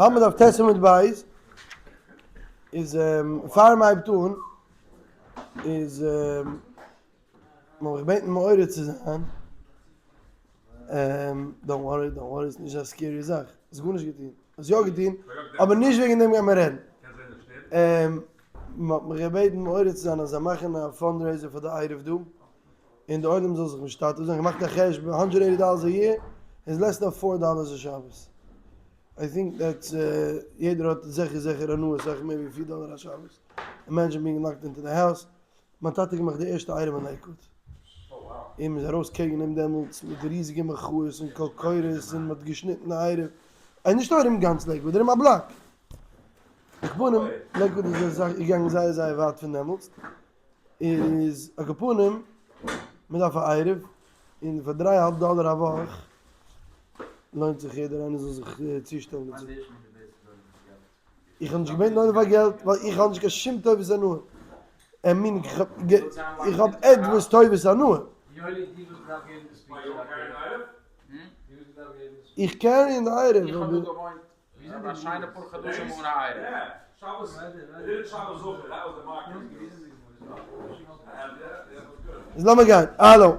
האלט מען דף ט' עמוד ב', איז פאר מען הייבט אן, איז מען מיך בעטן מעורר צו זיין, don't worry, don't worry, ס'איז נישט א scary זאך, האסט גארנישט געטון, האסט יא געטון, אבער נישט וועגן דעם גיימיר רעדן. מען האט מיך געבעטן מעורר צו זיין אז זיי מאכן א fundraiser פאר די עירוב דא, און די עולם זאל זיך משתתף זיין, געמאכט א חשבון, hundred eighty dollars א year איז less than four dollars א שבת, I think that's יעדער האט זיכער זיכער הנאה אסאך מער ווי פיר דאלער א שבת, imagine being locked into the house, מיין טאטע האט געמאכט די ערשטע עירוב אין לעיקוואד, און מ'איז ארויס קעגן אים דעמאלטס מיט ריזיגע מחאות און קול קורא'ס און מ'האט געשניטן די עירוב, און נישט ארום גאנץ לעיקוואד, ארום א בלאק, על כל פנים לעיקוואד איז געגאנגען זייער זייער ווייט פון דעמאלטס. איז על כל פנים, מען דארף א עירוב, און פאר דריי אהאלב דאלער א וואך לוינט זיך יעדער איינער זאל זיך צושטעלן דערצו. איך האב נישט געבעטן אויך פאר געלט, ווייל איך האב נישט קיין שום טובת הנאה. I mean, איך האב עטוואס טובת הנאה. איך carry אין די עירוב, אבער. א שיינע פאר חדשים אן א עירוב. איז לאמיר גיין. האלא.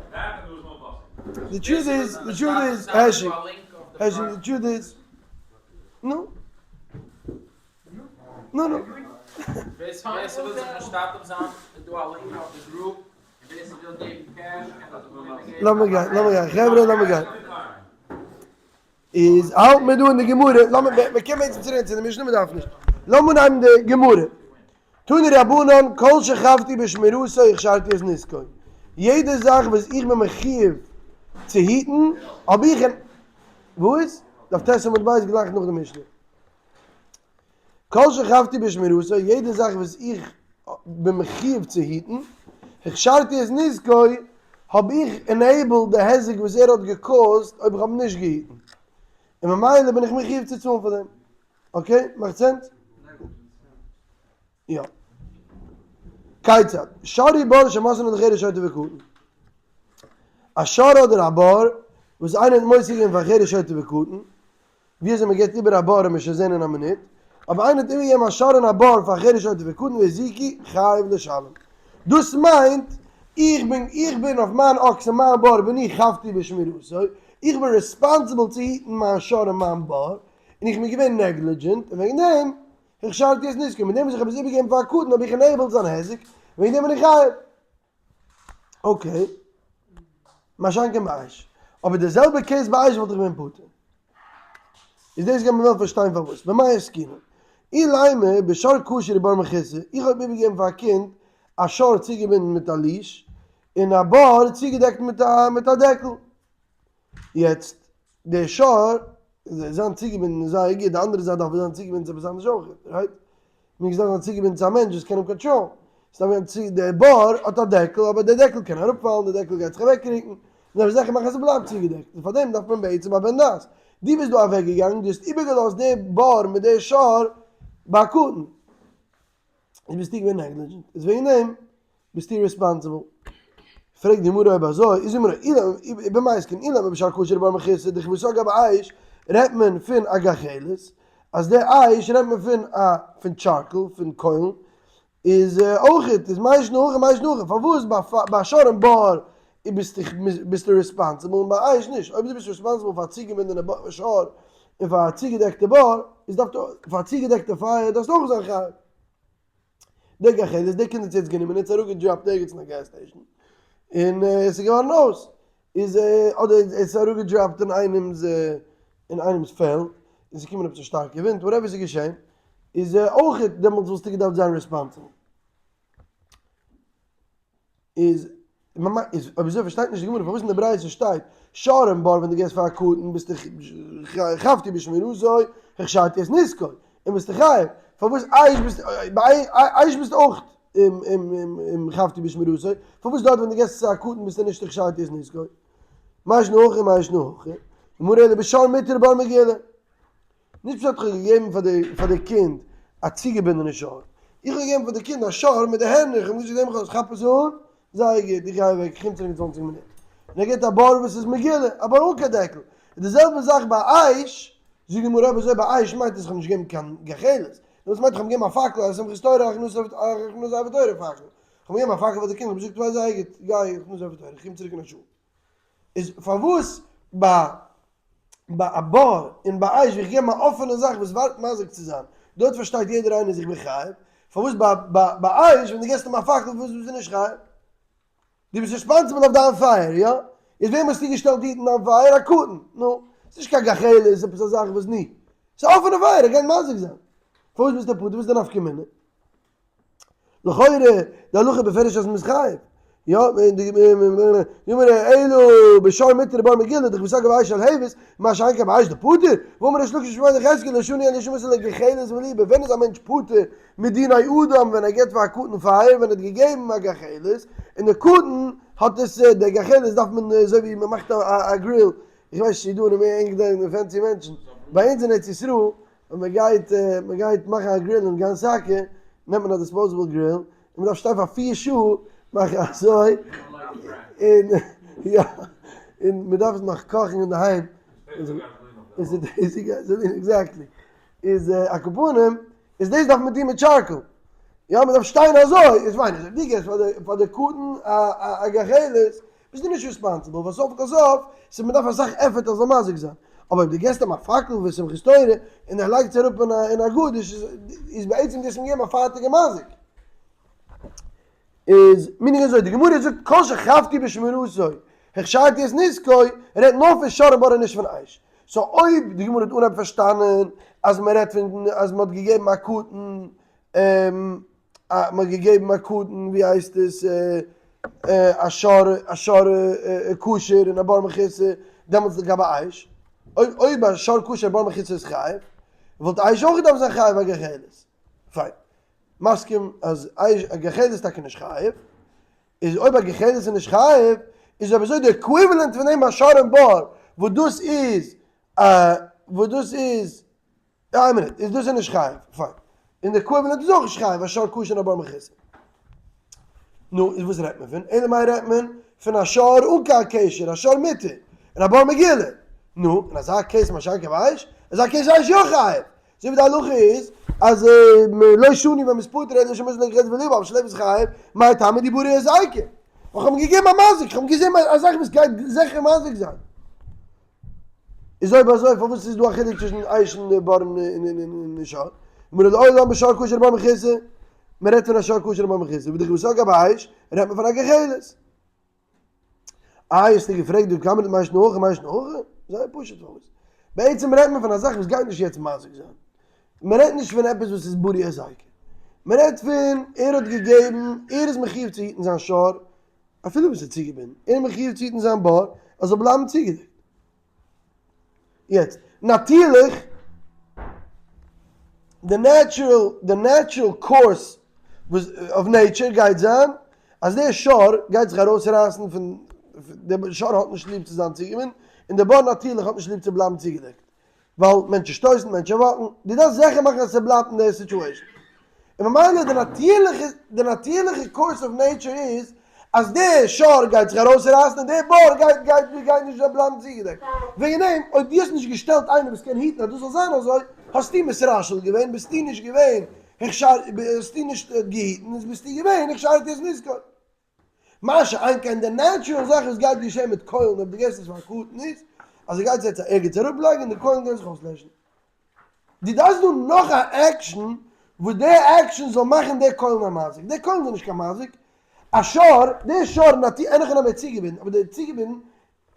די truth איז, די truth איז, העשי, העשי, די truth איז, נו. נו נו. ווער ס'וויל זיך משתתף זיין איז דא א link אויף די group, און ווער ס'וויל געבן cash קען דארט אויך געבן. לאמיר גיין, לאמיר גיין, חברה לאמיר גיין. איז האלט מיר דא אין די גמרא, לאמיר, מען קען בעצם צוריקגיין צו די משנה, מען דארף נישט. לאמיר אנהייבן די גמרא. תנו רבנן, כל שחבתי בשמירתו הכשרתי את נזקו. יעדע זאך וואס איך בין מחיוב צו היטן, האב איך אין, וואס? דף ט' עמוד ב' גלייך נאך די משנה. כל שחבתי בשמירתו, יעדע זאך וואס איך בין מחיוב צו היטן, הכשרתי את נזקו, האב איך enabled די היזק וואס ער האט גע cause ט אויב איך האב נישט געהיטן, און ממילא בין איך מחיוב צו צאלן פאר דעם. okay? מאכט sense? יא. כיצד? שור ובור שמסרן לחרש שוטה וקטן. א שור אדער א בור וואס איינער האט מוסר געווען פאר חרש שוטה וקטן, ווי אזוי מען געבט איבער א בור וועט מען שוין זען אין א מינוט, אבער איינער האט איבערגעגעבן א שור און א בור פאר חרש שוטה וקטן והזיקו חייב לשלם. דאס מיינט, איך בין איך בין אויף מיין אקס און מיין בור בין איך חבתי בשמירתו, איך בין responsible צו היטן מיין שור און מיין בור, און איך בין געווען negligent, און וועגן דעם הכשרתי את נזקו, מיט דעם וואס איך האב עס איבערגעגעבן פאר א קטן האב איך enabled זיין היזק, וועגן דעם בין איך חייב. okay. מה שאין כן באש. אבער די זעלבע case ביי אש וואלט איך געווען פטור. איז דאס גייט מען וועלן פארשטיין פארוואס. במאי עסקינן. אילימא בשור קשור ובור מכוסה, איך האב איבערגעגעבן פאר א קינד א שור צוגעבינדן מיט א leash, און א בור צוגעדעקט מיט א מיט א דעקל. יעצט די שור זיין צוגעבינדן איז זייער גוט, די אנדערע זייט דארף ער זיין צוגעבינדן צו עפעס אנדערש אויך, right? מ'מוז זיין צוגעבינדן צו א מענטש וואס קען אים control ן. ס'דארף זיין צו די בור האט א דעקל אבער די דעקל קען אראפפאלן, די דעקל גייט זיך אוועקרוקן, מ'דארף זיכער מאכן אז ס'בלייבט צוגעדעקט, און פארדעם דארף מען בעצם א בן דעת. דו ביסט דא אוועקגעגאנגען, דו האסט איבערגעלאזט די בור מיט די שור ביי א קטן. איז ביסטו געווען negligent, איז וועגן דעם ביסטו responsible. פרעגט די גמרא אויב אזוי, איז גמרא, במאי עסקינן אילימא בשור קשור ובור מכוסה דחובתו על גבי אש, רעדט מען פון א גחלת, אז די אש רעדט מען פון א פון charcoal, פון קוילן, איז אויכעט, איז מאי שנא הכא מאי שנא הכא, פארוואס ביי שור און בור ביסטו responsible און ביי אש נישט, אויב דו ביסט responsible פאר א צוגעבינדענע שור און פאר א צוגעדעקטע בור, איז דארף פאר א צוגעדעקטע פייער דארפסטו אויך זיין חייב. די גחלת, די קינד האט יעצט גענומען און עס אראפגע drop ט ערגעץ אין א gas station, און עס איז געווארן אויס, איז אדער עס איז אראפגע drop ט אין איינעמס אין איינעמס פעלד, און עס איז געקומען עפעס א שטארקע ווינט, whatever עס איז געשען, איז אויך דעמאלטס וואלסטו געדארפט זיין responsible. איז איז אויב אזוי פארשטייט נישט די גמרא פארוואס אין די ברייתא שטייט שור און בור ווען דו געסט פאר א קטן ביסטו חבתי בשמירתו הכשרתי את נזקו און ביסטו חייב פארוואס אש ביסטו ביי אש ביסטו אויך חבתי בשמירתו פארוואס דארט ווען דו געסט צו א קטן ביסטו נישט הכשרתי את נזקו מאי שנא הכא מאי שנא הכא גמרא אלא בשור מותר ובור מגולה. נישט פשט איך האב געגעבן פאר די פאר די קינד א צוגעבינדענע שור, איך האב געגעבן פאר די קינד א שור מיט די הערנער, איך האב נישט געגעבן איך כאפ עס אן, זייער גוט, איך גיי אוועק, איך קום צוריק אין צוואנציג מינוט, און ער געבט א בור וואס איז מגולה, א בור אן קיין דעקל, איז די זעלבע זאך ביי אש. זאגט די גמרא אויב אזוי ביי אש מיינט עס איך האב נישט געגעבן קיין גחלת, דאס מיינט איך האב געגעבן א פאקל א שמחת תורה הכנסת ספר תורה פאקל, איך האב געגעבן א פאקל פאר די קינדער, איך האב געזאגט זייער גוט, גיי הכנסת ספר תורה, איך קום צוריק אין א שעה. איז פארוואס ביי ביי א בור און ביי אש ווי איך געב א אפענע זאך וואס ווארט מזיק צו זיין, דארט פארשטייט יעדער איינער אז איך בין חייב, פארוואס ביי ביי אש ווען דו געסט אים א פאקל פארוואס ביסטו נישט חייב? דו ביסט responsible אויף דיין פייער, יא? איז וועם האסטו געשטעלט היטן דיין פייער? א קטן! נו, ס'איז נישט קיין גחלת, ס'איז עפעס א זאך וואס ני. ס'איז א אפענע פייער, ער גייט מזיק זיין. פארוואס ביסטו פטור? וואס איז די נפקא מינה? לכאורה די הלכה בפירוש אז מ'איז חייב. יא, די גמרא אלא בשור מותר ובור מגולה, דכי בסגי באש שלהבת, מה שאין כן באש דפטור, ואמר ריש לקיש משמיה דחזקיה לא שנו אלא שמסר לגחלת וליבה, ווען איז א מענטש פטור מדיני אדם ווען ער געבט פאר א קטן פייער ווען ער האט געגעבן א גחלת און די קטן האט עס די גחלת דארף מען אזוי ווי מען מאכט א grill איך ווייס נישט צו דא אין ענק דא fancy מענטשן ביי אונז אין ארץ ישראל ווען מען גייט מען גייט מאכן א grill אין גן סאקר נעמט מען א disposable grill און מען דארף שטיין פאר פיר שעה מאכן אזוי און יא און מען דארף עס נאך קאכן אינדערהיים exactly איז על כל פנים איז דאס דארף מען טון מיט charcoal, יא מען דארף שטיין אזוי, איז פיין, אויב דו געבסט פאר די פאר די קטן א גחלת, ביסטו נישט responsible, ווייל סוף כל סוף, ס'איז מען דארף אסאך effort ער זאל מזיק זיין, אבער אויב דו געבסט אים א פאקל וואס שמחת תורה, און ער לייגט עס אראפ אין א אין א גדיש, איז בעצם דו האסט אים געגעבן א פארטיגע מזיק. איז meaning אזוי, די גמרא זאגט כל שחבתי בשמירתו הכשרתי את נזקו, רעדט נאר פון שור ובור און נישט פון אש. so אויב די גמרא האט אנהייב פארשטאנען אז מען רעדט פון אז מען האט געגעבן א קטן מען האט געגעבן א קטן ווי הייסט עס א שור א שור כשר און א בור מכוסה דעמאלטס לגבי אש, אויב אויב א שור כשר בור מכוסה איז חייב וואלט אש אויך געדארפט זיין חייב א גחלת. פיין. מסכים אז אש א גחלת איז טאקע נישט חייב, איז אויב א גחלת איז נישט חייב, איז אויב אזוי די equivalent פון דעם א שור און בור, וואס דאס איז א וואס דאס איז, איין מינוט, איז דאס איז נישט חייב, פיין. און די equivalent איז אויך נישט חייב, א שור כשר און א בור מכוסה. נו, איז וואס רעדט מען פון? אלא מאי רעדט מען פון א שור אן קיין קשר, א שור מותר, און א בור מגולה. נו, אין אזא case מה שאין כן באש, אזא case איז יא חייב. אזוי ווי די הלכה איז אז לא שנו ווען מ'איז פטור אלא שמסר לגחלת וליבה אבער שלהבת איז חייב, מאי טעמא דברי היזיקא? ווייל כ'האב אים געגעבן א מזיק, כ'האב געזען א זאך וואס גייט זיכער מזיק זיין. איז אויב אזוי פארוואס איז דא א חילוק צווישן אש און בור און שור? גמרא לעולם בשור כשר ובור מכוסה, מ'רעדט פון א שור כשר און בור מכוסה, ודכי בסגי באש רעדט מען פון א גחלת. איי האסטו געפרעגט דא קאמרת מאי שנא הכא מאי שנא הכא? זייער פשוט פארוואס. בעצם רעדט מען פון א זאך וואס גייט נישט יעצט מזיק זיין. מען רעדט נישט פון עפעס וואס איז ברי היזיקא. מען רעדט פון ער האט געגעבן, ער איז מחיוב צו היטן זיין שור אפילו ווען ס'איז צוגעבינדן, ער איז מחיוב צו היטן זיין בור אז זאל בלייבן צוגעדעקט. יעצט, נאטירליך, די natural, די natural course וואס אוו nature גייט זיין אז דער שור גייט זיך ארויסרייסן פון, דער שור האט נישט ליב צו זיין צוגעבינדן, און דער בור נאטירליך האט נישט ליב צו בלייבן צוגעדעקט. ווייל מענטשן שטויסן, מענטשן walk ן, דו דארפסט זיכער מאכן אז ס'בלייבט אין די situation. און ממילא די נאטירליכע, די נאטירליכע course of nature איז אז די שור גייט זיך ארויסרייסן און די בור גייט גייט גייט נישט בלייבן צוגעדעקט. וועגן דעם אויב דו האסט נישט געשטעלט איינער וואס קען היטן אז דאס זאל זיין אזוי, האסטו מתרשל געווען, ביסטו נישט געווען הכשר, האסטו נישט געהיטן, איז ביסטו געווען הכשרתי את נזקו. מה שאין כן די natural זאך וואס גייט געשען מיט קוילן אויב דו געבסט עס פאר א קטן איז אז ער גייט עס יעצט ערגעץ אראפלייגן און די קוילן גייען זיך אויסלעשן. דו דארפסט דא נאך א action וואס די action זאל מאכן די קוילן א מזיק. די קוילן זענען נישט קיין מזיק. א שור, די שור נאטיר אין הכי נמי צוגעבינדן אבער די צוגעבינדן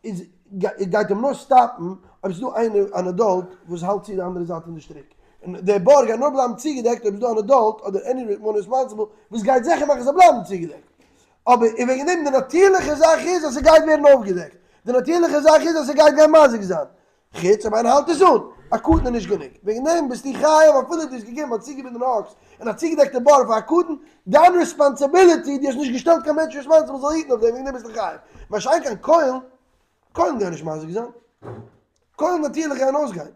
איז גייט אים נאר stop ן אויב ס'איז דא איינער אן adult וואס האלט צו די אנדערע זייט פון די שטריק, און דער בור גייט נאר בלייבן צוגעדעקט אויב איז דא אן adult אדער anyone responsible וואס גייט זיכער מאכן ס'זאל בלייבן צוגעדעקט. אבער און וועגן דעם די נאטירליכע זאך איז אז ס'גייט ווערן אויפגעדעקט, די נאטירליכע זאך איז אז ס'גייט גיין מזיק זיין, חוץ אויב איינער האלט עס אן, א קטן איז נישט גענוג, וועגן דעם ביסטו חייב אפילו דו האסט געגעבן א צוגעבינדענע אקס און א צוגעדעקטע בור פאר א קטן, דיין responsibility, דו האסט נישט געשטעלט קיין מענטש responsible זאל היטן אויף דעם, וועגן דעם ביסטו חייב. מה שאין כן קוילן, קוילן גייען נישט מזיק זיין, קוילן נאטירליך גייען אויסגיין.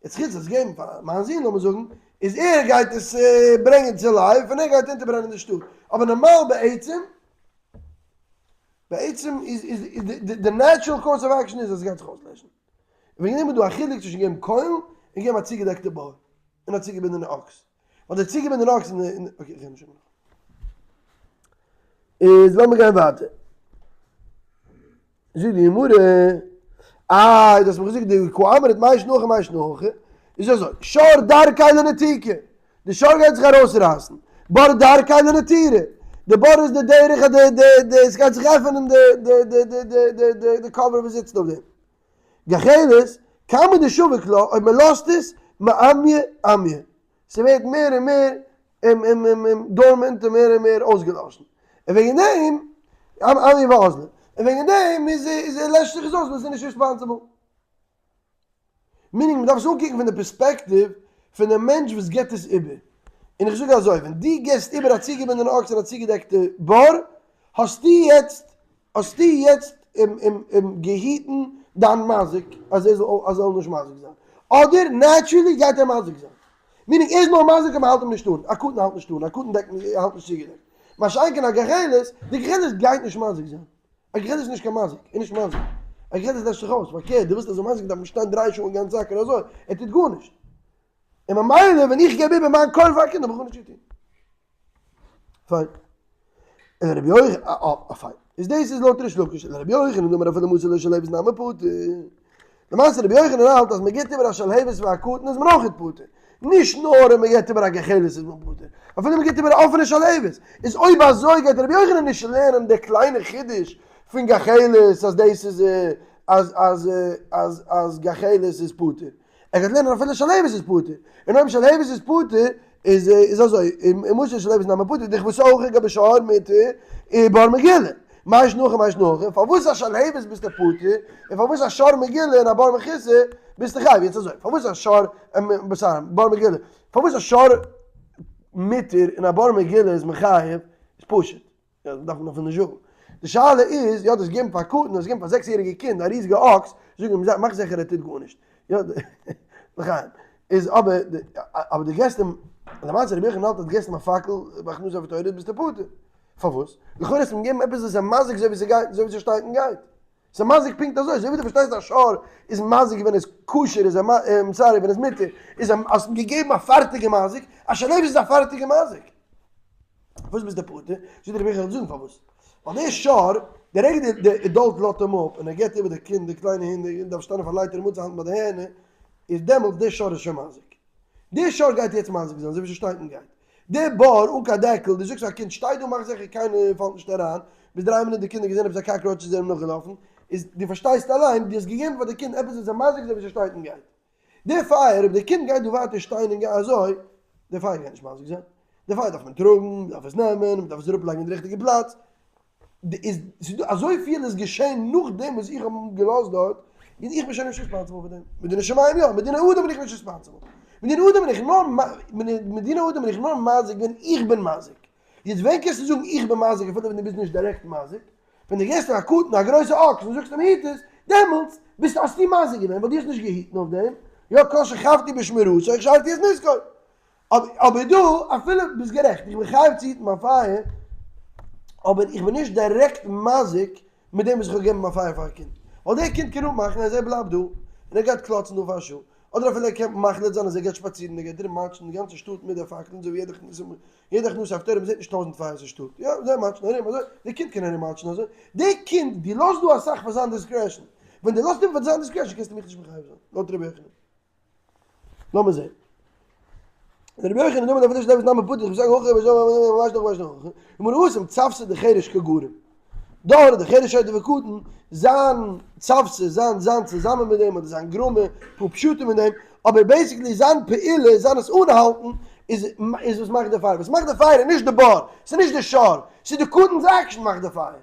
יעצט חוץ עס געבן פאר מיין זון לאמיר זאגן, איז ער גייט עס ברענגען צו life און ער גייט אונטערברענען די שטאט, אבער נארמאל בעצם, בעצם איז איז די natural course of action איז אז עס גייט זיך אויסלעשן. וועגן דעם איז דא א חילוק צווישן געבן קוילן און און געבן א צוגעדעקטע בור און א צוגעבינדענע אקס, ווייל די צוגעבינדענע אקס און okay איך גיי נישט נאך. איז לאמיר גיין ווייטער. זאגט די גמרא, איי דו האסט מיר געזאגט די קאמרת מאי שנא הכא מאי שנא הכא, איז אזוי, שור דרכיה לנתיקה, די שור גייט זיך ארויסרייסן, בור דרכיה לנטירה, די בור איז די דרך אז די די די עס גייט זיך עפענען די די די די די די די די cover וואס זיצט אויף דעם. גחלת, כמה דשביק לה, אויב מען לאזט עס, מעמיא עמיא, ס'ווערט מער און מער dormant און מער און מער אויסגעלאשן, און וועגן דעם, עמיא ואזלא, און וועגן דעם איז ער לעשט זיך עס אויס ווייל עס איז נישט responsible. meaning מ'דארף עס אנקוקן פון די פערספעקטיוו פון די מענטש וואס גיבט עס איבער. און איך זאג אזוי, ווען דו גיבסט איבער א צוגעבינדענע אקס און א צוגעדעקטע בור, האסטו יעצט האסטו יעצט געהיטן דיין מזיק אז ער זאל אז ער זאל נישט מזיק זיין, אדער naturally גייט ער מזיק זיין, meaning ער איז נאר מזיק אויב מ'האלט אים נישט אן, א קטן האלט נישט אן, א קטן דעקט האלט נישט צוגעדעקט, מה שאין כן א גחלת, די גחלת גייט נישט מזיק זיין, א גחלת איז נישט קיין מזיק, איז נישט מזיק, א גחלת לעשט זיך אויס, פארקערט דו ווילסט אז ער זאל מזיק דארף מען שטיין דריי שעה און גיין צעקן אזוי, ער טוט גארנישט. און ממילא ווען איך געב איבער מיין קול פאר א קינד האב איך גארנישט געטון. פיין. און רבי יוחנן, אה אה פיין. איז דאס איז לויט ריש לקיש, און רבי יוחנן דאמר אפילו מסר לו שלהבת נמי פטור. למעשה רבי יוחנן האלט אז מען גיבט איבער א שלהבת פאר א קטן איז מען אויכעט פטור. נישט נאר אויב מען גיבט איבער א גחלת איז מען פטור, אפילו מען גיבט איבער א אפענע שלהבת. איז אויב אזוי גייט רבי יוחנן נישט לערנען די קליינע חידוש פון גחלת אז דאס איז אז אז אז אז גחלת איז פטור. ער גייט לערנען אפילו שלהבת איז פטור, און אויב שלהבת איז פטור איז איז אזוי, אם מסר שלהבת נמי פטור, דכוותה הכא גבי שור מותר ובור מגולה, מאי שנא הכא מאי שנא הכא, פארוואס א שלהבת ביסטו פטור, און פארוואס א שור מגולה און א בור מכוסה ביסטו חייב, יעצט אזוי, פארוואס א שור בור מגולה, פארוואס א שור מותר און א בור מגולה איז מחייב, איז פשוט. יא, דאס דארף מען אפילו נישט זאגן. די שאלה איז, יא, דאס געבן פאר קטן, דאס געבן פאר זעקס יעריגע קינד א ריזיגע אקס, זאג אים, מאך זיכער ער טוט גארנישט. יא, לחיים. איז אבער, אבער דו געבסט אים, למעשה רבי יוחנן האלט אז דו געבסט אים א פאקל בהכנסת ספר תורה ביסטו פטור. פארוואס? לכאורה האסטו אים געגעבן עפעס וואס איז מזיק אזוי ווי ס'גייט, אזוי ווי ס'שטייט און גייט. ס'איז מזיק פונקט אזוי, אזוי ווי דו פארשטייסט א שור איז מזיק ווען עס כשר איז ער sorry ווען עס מותר איז ער האסט אים געגעבן א פארטיגע מזיק, א שלהבת איז א פארטיגע מזיק. פארוואס ביסטו פטור? זאגט רבי יוחנן זאגן פארוואס. ווייל דער שור, די רגע די adult לאזט אים אפ און ער געבט איבער די קינד, די קליינע הינט, די דארף שטיין אויף א לייטער אים אנצוהאלטן ביי די הערנער, איז דעמאלטס דער שור איז שוין מזיק. דער שור גייט יעצט מזיק זיין, אזוי ווי ס'שטייט און גייט. דער בור אן קיין דעקל, דו זאגסט פאר א קינד שטיי דא מאך זיכער קיינער פאלט נישט אריין, ביז דריי מינוט די קינד האט געזען עפעס א cockroach איז ער אים נאכגעלאפן, איז דו פארשטייסט אליין, דו האסט געגעבן פאר די קינד עפעס וואס איז מזיק אזוי ווי ס'שטייט און גייט. די פייער, אויב די קינד גייט דא ווייטער שטיין און גיין אזוי, די פייער גייט נישט מזיק זיין, די פייער דארף מען טראגן, מען דארף עס נעמען, מען דארף עס אראפלייגן אין די ריכטיגע פלאץ, איז ס'איז דא אזויפיל איז געשען נאכדעם וואס איך האב אים געלאזט דארט, איז איך בין שוין נישט responsible פאר דעם, מדיני שמים יא, מדיני אדם בין איך נישט responsible, מדיני אדם בין איך נאר מדיני אדם בין איך נאר מזיק ווען איך בין מזיק, יעצט ווען קענסטו זאגן איך בין מזיק אפילו ווען דו ביסט נישט דירעקט מזיק, ווען דו געסט א קטן א גרויסע אקס און זאגסט אים היט עס, דעמאלטס ביסטו האסטו מזיק געווען ווייל דו האסט נישט געהיטן אויף דעם, יא כל שחבתי בשמירתו החשבתי את נזקו. אבער דא, אפילו ביסט גערעכט, איך בין חייב צו היטן מיין פייער, אבער איך בין נישט דירעקט מזיק מיט דעם וואס איך האב געגעבן מיין פייער פאר א קינד. ווייל דער קינד קען אפמאכן אז ער בלייבט דא, און ער גייט קלאצן דא פאר א שעה. אדער אפילו ער קען מחליט זיין אז ער גייט שפאצירן, ער גייט ארום מארטשן די גאנצע שטאט מיט די פאקלען, אזוי ווי יעדע יעדע הכנסת ספר תורה, מ'זעט נישט טויזענט פייערס אין שטאט. יא, זיי מארטשן ארום אזוי, דער קינד קען ארום מארטשן אזוי. דער קינד, דו לאזט דא אסאך פאר זיין discretion. ווען דו לאזט אים פאר זיין discretion קענסטו מיך נישט מחייב זיין, לויט רבי יוחנן. לאמיר זען. רבי יוחנן דאמר דער פשט נאמען פוטר איך זאג אויך רבי זאג ממש נאך ממש נאך ומרוסם צפסע די חרש כגורם דאר די חרש אויף די קוטן זיין צפסע זיין זיין צוזאמען מיט דעם אדער זיין גרמא פו פשוטה מיט דעם אבער basically זיין פעולה זיין עס אנהאלטן איז איז וואס מאכט די פייער וואס מאכט די פייער איז נישט די בור ס'איז נישט די שור ס'איז די קטן'ס action מאכט די פייער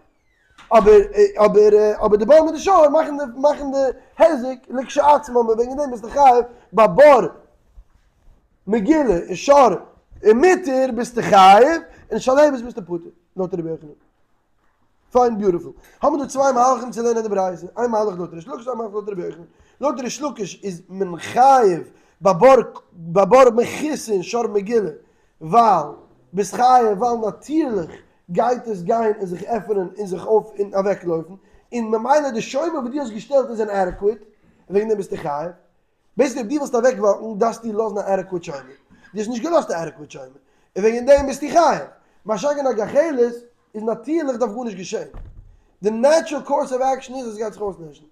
אבער אבער אבער די בור מיט די שור מאכן די מאכן די היזק לכשעצמם און וועגן דעם ביסטו חייב ביי בור מגולה און שור און מותר ביסטו חייב און שלהבת ביסטו פטור לויט רבי יוחנן. פיין beautiful. האבן מיר דא צוויי מהלכים צו לערנען די ברייתא, איין מהלך לויט ריש לקיש איין מהלך לויט רבי יוחנן. לויט ריש לקיש איז מען חייב ביי בור ביי בור מכוסה און שור מגולה ווייל ביסט חייב ווייל נאטירליך גייט עס גיין און זיך עפענען און זיך אויף און אוועקלויפן, און ממילא די שומר וואס דו האסט געשטעלט איז inadequate, וועגן דעם ביסטו חייב. Basically אויב דו ווילסט אוועק walk ן דארפסטו לאזן א adequate שומר, דו האסט נישט געלאזט א adequate שומר, און וועגן דעם ביסטו חייב. מה שאין כן א גחלת איז נאטירליך דארף גארנישט געשען. די natural course of action איז אז עס גייט זיך אויסלעשן.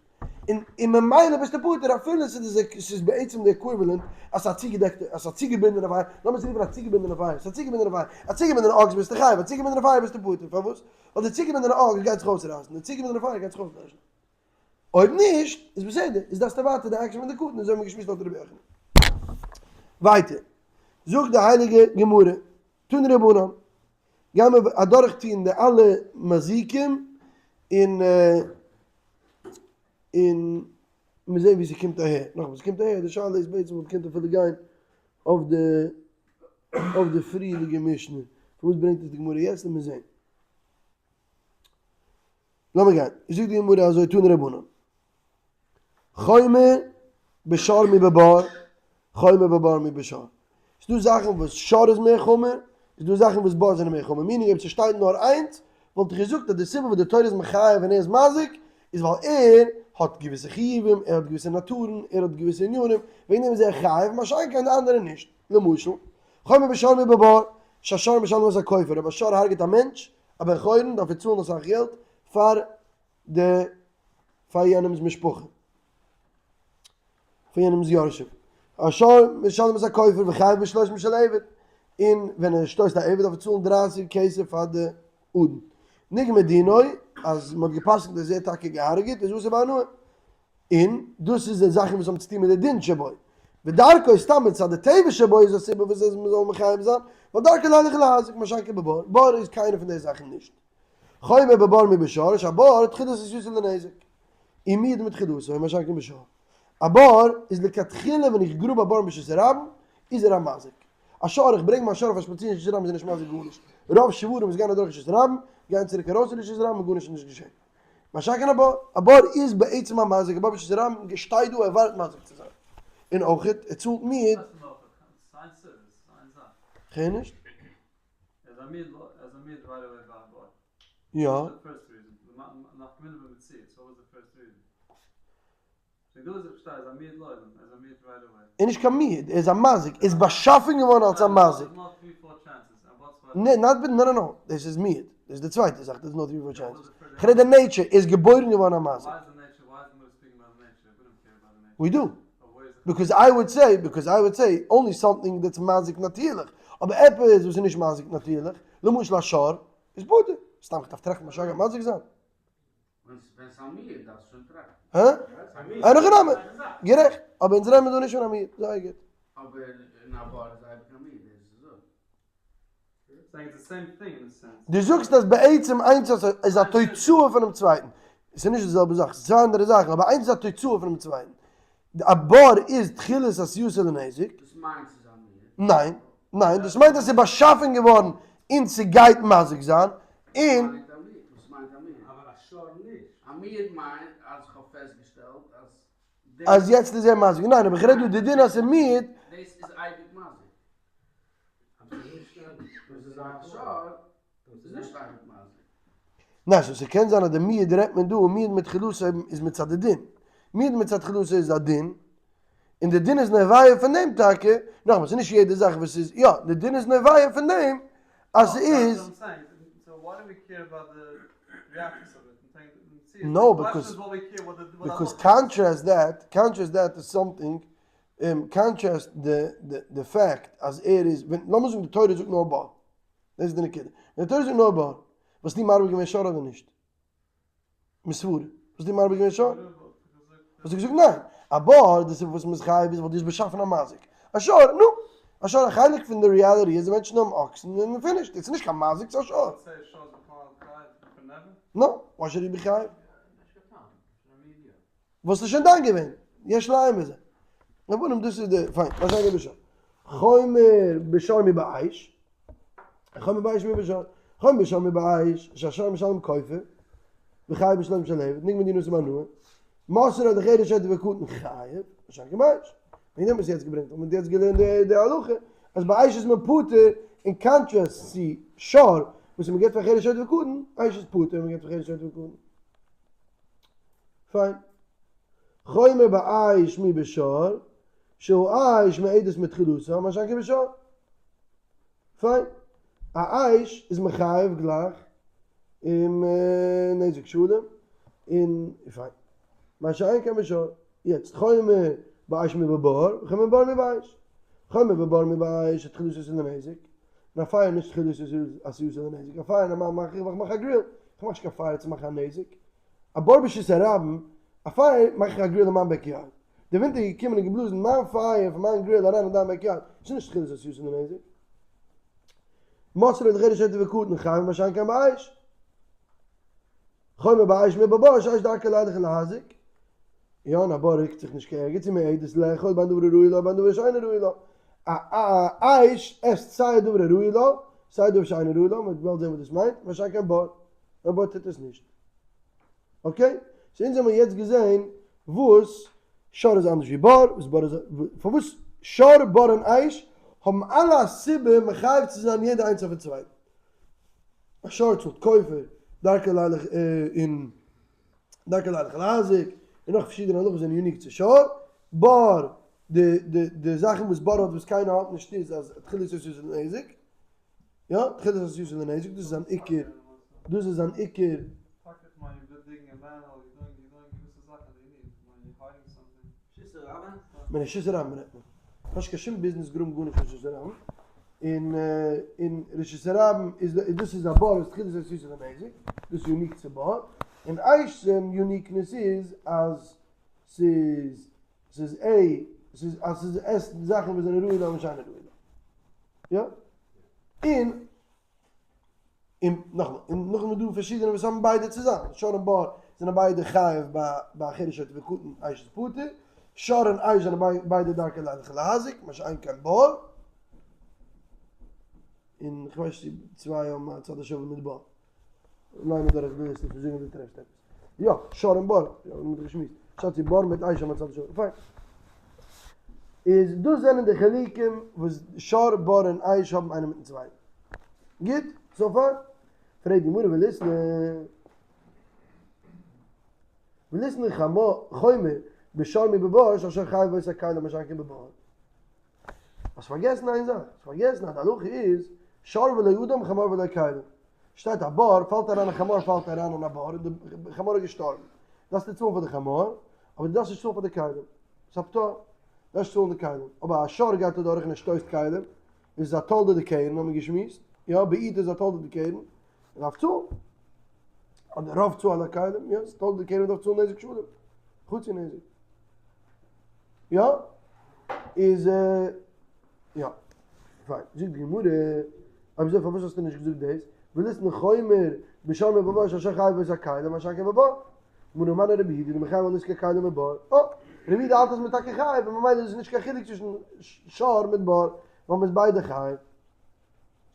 און און ממילא ביסטו פטור אפילו ס'איז ס'איז בעצם די equivalent אז ס'איז א צוגעדעקטע אז ס'איז א צוגעבינדענע פייער, לאמיר עס רופן א צוגעבינדענע פייער, ס'איז א צוגעבינדענע פייער, א צוגעבינדענע אקס ביסטו חייב, א צוגעבינדענע פייער ביסטו פטור, פארוואס? ווייל די צוגעבינדענע אקס גייט זיך אויסרייסן, די צוגעבינדענע פייער גייט זיך אויסלעשן. אויב נישט איז בסדר, איז דארפסטו ווייטער די עקשן פון די קטן, אזוי האבן מיר געשמועסט לויט רבי יוחנן. ווייטער זאגט די הייליגע גמרא, תנו רבנן, גייען מיר אדורך טון די אלע מזיקים און און מיר זעהן ווי ס'קומט אהער, נאכאמאל ס'קומט אהער, די שאלה איז בעצם אויב מ'קען אפילו גיין אויף די אויף די פריערדיגע משנה, פארוואס ברענגט עס די גמרא יעצט, לאמיר זעהן. לאמיר גיין, זאגט די גמרא אזוי תנו רבנן, חומר בשור מבבור, חומר בבור מבשור. ס'דא זאכן וואס שור איז מער חמור, ס'איז דא זאכן וואס בור זענען מער חמור. meaning אויב ס'שטייט נאר איינס, וואלט איך געזאגט אז די סיבה וואס די תורה איז מחייב און ער איז מזיק, איז ווייל ער האט געוויסע חיובים, ער האט געוויסע נאטורן, ער האט געוויסע ענינים, וועגן דעם איז ער חייב, מה שאין כן די אנדערע נישט. למשל, חומר בשור מבבור, שהשור משלם את הכופר, אויב א שור הרג'ט א מענטש, א בן חורין, דארף ער צאלן אסאך געלט פאר די פאר יענעמס משפחה, פאר יענעמס יורשים. השור משלם את הכופר וחייב בשלושים של עבד, און ווען ער שטויסט א עבד דארף ער צאלן דרייסיג כסף פאר די אדון. נגמר דינו, אז מען האט גע'פסק'נט אז ער האט טאקע גע'הרג'עט, איז אסור בהנאה. און דאס איז די זאכן וואס האבן צוטון מיט די דין שבו. ודרכו סתם מצד די טבע שבו איז א סיבה וואס אז מען זאל מחייב זיין, ווייל דרכו לילך ולהזיק, מה שאין כן בבור, בור איז קיינע פון די זאכן נישט. חומר בבור מבשור, שהבור תחילת עשייתו לנזק, און מועד מתחילתו, מה שאין כן בשור. א בור איז לכתחילה ווען איך גראב א בור ברשות הרבים, איז ער א מזיק. א שור, איך ברענג מיין שור אויף א שפאציר אין רשות הרבים איז ער נישט מזיק גארנישט. רוב שוורים וואס גייען אדורך רשות הרבים, גייען צוריק ארויס אין רשות הרבים און גארנישט איז נישט געשען. מה שאין כן א בור, א בור איז בעצם א מזיק, א בור ברשות הרבים שטייט דא ער ווארט מזיק צו זיין. און אויכעט ער צאלט מיר. כ'הער נישט. יא. ער איז נישט קיין מועד, ער איז א מזיק, ער איז באשאפן געווארן אלס א מזיק. נע, נא נא נא, דאס איז מועד, דאס איז די צווייטע זאך, דאס איז נאר three four chances. כ'רעד די nature, ער איז געבוירן געווארן א מזיק. We do. Because I would say, because I would say, only something that's מזיק נאטירליך. אבער עפעס וואס איז נישט מזיק נאטירליך, למשל א שור, איז פטור. סתם כ'דארף טראכטן א שור גייט מזיק זיין? הא? אין הכי נמי. גערעכט. אבער אונז רעדן מיר דא נישט פון א מועד. זייער גוט. דו זאגסט אז בעצם איינס איז א תוצאה פונעם צווייטן. עס איז נישט די זעלבע זאך, עס איז צוויי אנדערע זאכן, אבער איינס איז א תוצאה פונעם צווייטן. א בור איז תחילת עשייתו לנזק. ניין, ניין, דאס מיינט אז עס איז באשאפן געווארן און ס'גייט מזיק זיין, און. אז יעצט איז ער מזיק, ניין אבער איך רעד דא די דין אז ס'איז מועד. ניין סאו ס'קען זיין אז די מועד רעדט מען דא מועד מתחילתו איז מצד די דין, מועד מצד תחילתו איז א דין, און די דין איז נובע פון דעם טאקע, נאכאמאל ס'איז נישט יעדע זאך וואס איז, יא די דין איז נובע פון דעם אז ס'איז. No because because contrast that, contrast that is something contrast די fact אז ער איז, ווען לאמיר זאגן די תורה זאגט נאר בור, דאס איז די נקודה, ווען די תורה זאגט נאר בור, וואלסטו מרבה געווען שור אדער נישט? מסברא, וואלסטו מרבה געווען שור? וואלסטו געזאגט ניין, א בור, די סיבה וואס מ'איז חייב איז ווייל דו האסט באשאפן א מזיק, א שור, נו, א שור א חלק פון די reality איז די מענטשן האבן אקסן און finished, איז נישט קיין מזיק ס'איז א שור. נו, why should he be חייב? וואלסטו שוין דן געווען, יש לעיין בזה. רבנים דאס איז די, פיין, מה שאין כן בשור. חומר בשור מבאש, חומר באש מבשור, חומר בשור מבאש, שהשור משלם כופר, וחייב בשלושים של עבד, נגמר דינא ס'בהנאה, מסר אדער חרש עד וקטן חייב, מה שאין כן באש. וועגן דעם האט עס יעצט געברענגט, האט מען יעצט געלערנט די הלכה, אז באש איז מען פטור, אין contrast צו שור, וואס מען געבט פאר חרש שוטה וקטן, אש איז פטור, מען געבט פאר חרש שוטה וקטן. פיין. חומר באש מבשור. שהאש מועדת מתחילתה מה שאין כן בשור. פיין. א אש איז מחייב גלייך אין נזק שלם און פיין. מה שאין כן בשור. יעצט חומר באש מבבור וחומר בבור מבאש. חומר בבור מבאש תחילתו של נזק. און א פייער נישט תחילתו עשייתו לנזק. א פייער נארמאל מאך איך ווייל איך מאך א grill. איך מאך נישט קיין פייער צו מאכן א נזק. א בור ברשות הרבים, א פייער מאך איך א grill אין מיין backyard. די ווינט איז געקומען און געבלאזן מיין פייער פון מיין grill אריין אין דיין backyard. ס'איז נישט תחילת עשייתו לנזק. מסרו לחרש שוטה וקטן חייב מה שאין כן באש. חומר באש מבבור שהאש דרכה לילך ולהזיק. יא און א בור רוקט זיך נישט קיין ערגעץ ומועדת לאכול בין דבר הראוי לו ובין דבר שאינו ראוי לו. א אש עסט סיי דבר הראוי לו סיי דבר שאינו ראוי לו, מ'וועט באלד זען וואס דאס מיינט, מה שאין כן בור. א בור טוט עס נישט. okay? so אונז האמיר יעצט געזען וואס שור איז אנדערש ווי בור, וואס בור איז, פארוואס שור, בור און אש האבן אלע א סיבה מחייב צו זיין יעדע איינס אויפן צווייטן. א שור צאלט כופר, דרכו לילך און דרכו לילך ולהזיק, און נאך פארשידענע הלכות זענען unique צו שור. בור, די די די זאכן וואס בור האט וואס קיינער האט נישט איז אז תחילת עשייתו לנזק. יא, תחילת עשייתו לנזק, דאס איז אן עיקר, דאס איז אן עיקר. מיין רשות הרבים רעדט מען. כ'האב נישט קיין שום ביזנעס גראבן גארנישט פון רשות הרבים. און און רשות הרבים איז דאס איז א בור וואס תחילת עשייתו לנזק, דאס איז unique צו בור. און אש'ס uniqueness איז אז ס'איז ס'איז א ס'איז אז ס'איז עסט זאכן וואס זענען ראוי לה און שאינן ראוי לה. יא? און און נאכאמאל, און נאכדעם איז דא פארשידענע וואס האבן ביידע צוזאמען, שור און בור זענען ביידע חייב ביי ביי חרש שוטה וקטן אש איז פטור, שור און אש זענען ביידע דרכו לילך ולהזיק, מה שאין כן בור, און כ'ווייס נישט צו צוויי האבן א צד השווה מיט בור. ליין אדורך די ליסט און זאג אויב דו טרעפסט עפעס. יא, שור און בור, יא, האבן מיר געשמועסט. שאצי בור מיט אש האבן א צד השווה. פיין. איז דאס זענען די חילוקים וואס שור, בור און אש האבן איינער מיטן צווייטן. גוט? so far? פרעגט די גמרא וליתני וליתני חומר בשור מבבור שהשור חייב באותה כלי מה שאין כן בבור. האסט פארגעסן איין זאך, האסט פארגעסן אז די הלכה איז שור ולא אדם חמור ולא כלים. שטייט א בור, פאלט אריין א חמור פאלט אריין אין א בור און די חמור איז געשטארבן. דארפסטו צאלן פאר די חמור, אבער דו דארפסט נישט צאלן פאר די כלים. ס'איז א פטור. דארפסט צאלן די כלים. אבער א שור גייט אדורך און ער שטויסט כלים, איז עס א תולדה דקרן האבן מיר געשמועסט. יא, בעיטה איז א תולדה דקרן. מען דארף צאלן. אדער רוב צאל על הכלים, יא, ס'איז תולדה דקרן מען דארף צאלן נזק שלם. חצי נזק. יא? איז יא. פיין. זאגט די גמרא, אויב אזוי פארוואס האסטו נישט געזאגט דאס? וליתני חומר בשור מבבור שהשור חייב באותה כלי מה שאין כן בבור. גמרא מני רבי יהודה דמחייב על נזקי כלים בבור. אה! רבי יהודה האלט אז מ'איז טאקע חייב און ממילא איז עס נישט קיין חילוק צווישן שור מיט בור ווייל מ'איז ביידע חייב.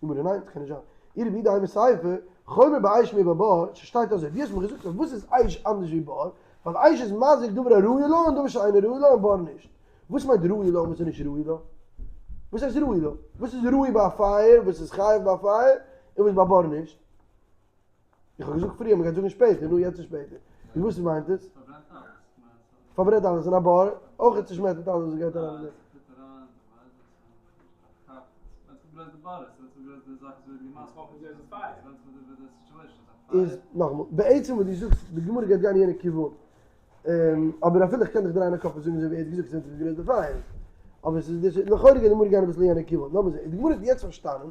גמרא ניין, ס'קען נישט זיין. אי רבי יהודה אימא סיפא, חומר באש מבבור, ס'שטייט אזוי, דו האסט מיר געזאגט אז וואס איז אש אנדערש ווי בור, ווייל אש איז מזיק דבר הראוי לו און דבר שאינו ראוי לו און בור נישט. וואס מיינט ראוי לו און וואס איז נישט ראוי לו? וואס הייסט ראוי לו? וואס איז ראוי ביי א פייער, וואס איז חייב ביי א פייער, און וואס ביי בור נישט? איך האב געזאגט פריער, מ'גייט זאגן שפעטער, נו יעצט איז שפעטער. איז וואס מיינט עס? פארברענט אלעס. פארברענט אלעס, און א בור אויך צושמעטערט אלעס וואס גייט אריין אין דעם. איז נאכאמאל, בעצם וואס דו זאגסט, די גמרא גייט גיין אין יענע כיוון, אבער אפילו איך קען דיך דרייען א קאפ און זאגן אזוי ווי ער האט געזאגט ס'ווענדט זיך ווי גרויס די פייער איז, אבער ס'איז די לכאורה גייט די גמרא גיין אביסל אין יענע כיוון, לאמיר זען, די גמרא האט יעצט פארשטאנען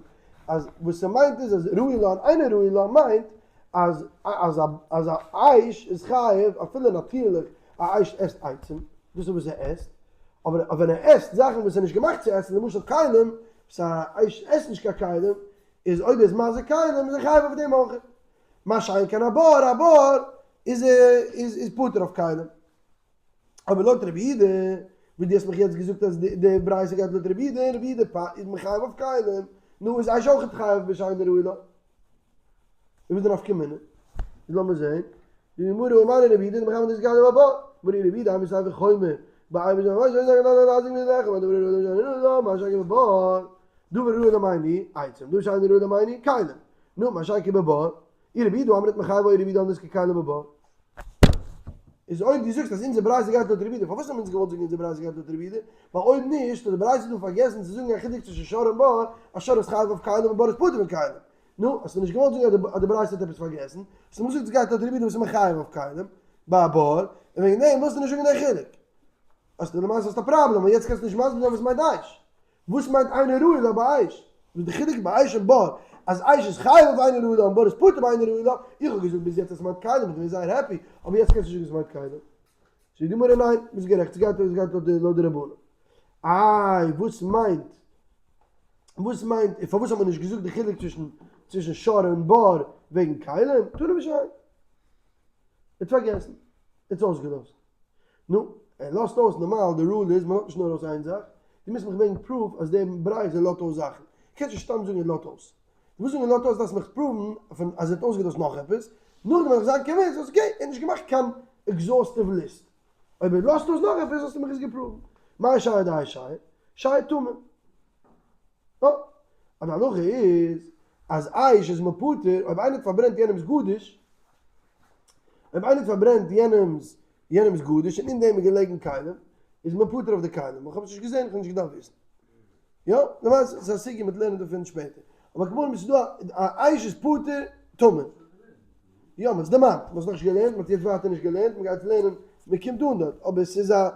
אז וואס ס'מיינט איז אז ראוי לה און אינו ראוי לה מיינט אז אז אז א אש איז חייב אפילו נאטירליך א אש עסט עצים, דאס איז וואס ער עסט, אבער ווען ער עסט זאכן וואס איז נישט געמאכט צו עסן, למשל כלים, וואס א אש עסט נישט קיין כלים, איז אויב ער איז מזיק כלים איז ער חייב אויף דעם אויך. מה שאין כן א בור, א בור איז איז פטור אויף כלים. אבער לויט רבי יהודה, ווי דו האסט מיך יעצט געזאגט אז די ברייתא גייט לויט רבי יהודה, און רבי יהודה איז מחייב אויף כלים, נו איז אש אויך חייב בשאינו ראוי לה. איז וואס די נפקא מינה? איז לאמיר זעהן. די גמרא ומני רבי יהודה דמחייב נזקי כלים בבור. מני רבי יהודה אימא סיפא חומר בבור, דבר הראוי לו מאי ניהו עצים, דבר שאינו ראוי לו מאי ניהו כלים. נו, מה שאין כן בבור. אי רבי יהודה אמרת מחייב אי רבי יהודה אמרת נזקי כלים בבור. איז אויב דו זאגסט אז אונזער ברייתא גייט לויט רבי יהודה, פארוואס האבן אונז געוואלט זאגן אונזער ברייתא גייט לויט רבי יהודה? ווייל אויב נישט האט די ברייתא דא פארגעסן צו זאגן א חילוק צווישן שור און בור, אז שור איז חייב אויף כלים און בור איז פטור פון כלים. נו, האסטו נישט געוואלט זאגן אז די ברייתא האט עפעס פארגעסן, האסטו נאר געזאגט עס גייט לויט רבי יהודה וואס איז מחייב אויף כלים ביי א בור, און וועגן דעם ווילסטו נישט זאגן די חילוק. האסטו למעשה האסט א פראבלעם ווייל יעצט קענסטו נישט מסביר זיין וואס מיינט אש. וואס מיינט אינו ראוי לה באש? וואס די חילוק ביי אש און בור? אז אש איז חייב אויף אינו ראוי לה און בור איז פטור ביי אינו ראוי לה, איך האב געזאגט ביז יעצט אז ס'מיינט כלים, איך בין געווען זייער happy, אבער יעצט קענסטו נישט זאגן ס'מיינט כלים. זאגט די גמרא ניין, ביסט גערעכט, ס'גייט ס'גייט לויט די רבנן. איי וואס מיינט וואס מיינט און פארוואס האט מען נישט געזאגט די חילוק צווישן צווישן שור און בור וועגן כלים? תנא ושייר. ער האט פארגעסן. ער האט עס אויסגעלאזט. נו, ער לאזט אויס, נארמאל די rule איז מ'לאזט נישט נאר אויס איין זאך, דו מוזט מיך ברענגען proof אז דער ברייתא לאזט אויס זאכן, קענסט נישט סתם זאגן ער לאזט אויס, דו ווילסט זאגן ער לאזט אויס דארפסט מיך prove ן פון אז ער האט אויסגעלאזט נאך עפעס, נאכדעם וועל איך זיין convinced אז okay ער האט נישט געמאכט קיין exhaustive list, אויב ער לאזט אויס נאך עפעס האסטו מיך עס גע prove ן. מאי שייר דהאי שייר? שייר טמון. אה, אז די הלכה איז אז אש איז מען פטור אויב איינער האט פארברענט יענעמס גדיש, אויב איינער האט פארברענט יענעמס יענעמס גדיש און אין דעם איז געלעגן כלים, איז מען פטור אויף די כלים, איך האב עס נישט געזען, איך האב נישט געדארפט וויסן. יא, למעשה ס'איז א סוגיא מ'וועט לערנען דערפון שפעטער. אבער כמובן ס'איז דא א אש איז פטור טמון. יא, מ'האט עס דערמאנט, מ'האט עס נאכנישט געלערנט, מ'האט יעצט ווייטער נישט געלערנט, מ'גייט לערנען, מ'קומט אן דארט, אבער ס'איז א,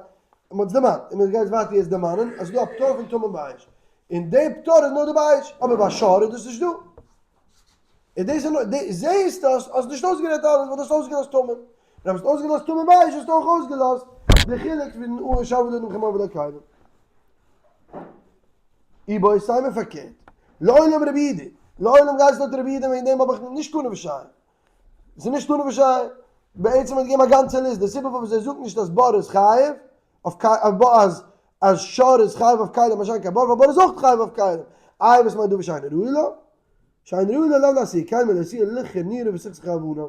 מ'האט עס דערמאנט, און מ'גייט עס ווייטער יעצט דערמאנען, אז ס'איז דא א פטור פון טמון באש. און די פטור איז נאר דא ביי אש, אבער ביי שור איז דאס נישט דא. און דאס איז נאר, די זעהסט אז האסט נישט אויסגערעדט אלעס ווייל דו האסט אויסגעלאזט טמון. ווען האסט אויסגעלאזט טמון באש האסטו אויך אויסגעלאזט די חילוק פון אן שור ולא חמור ולא כלים. איבעית אימא פארקערט. לעולם רבי יהודה. לעולם גייסט לויט רבי יהודה וועגן דעם האב איך נישט תנא ושייר. עס איז נישט תנא ושייר. בעצם האט געגעבן א גאנצע list. די סיבה פארוואס ער זאגט נישט אז בור איז חייב אויף אז אז שור איז חייב אויף כלים מה שאין כן בור ווייל בור איז אויך חייב אויף כלים. איי וואס מיינט דא ושאינו ראוי לו? שאינו ראוי לו לאו לאתויי כלים אלא לאתויי לחרנורא וסכסכי אבניו.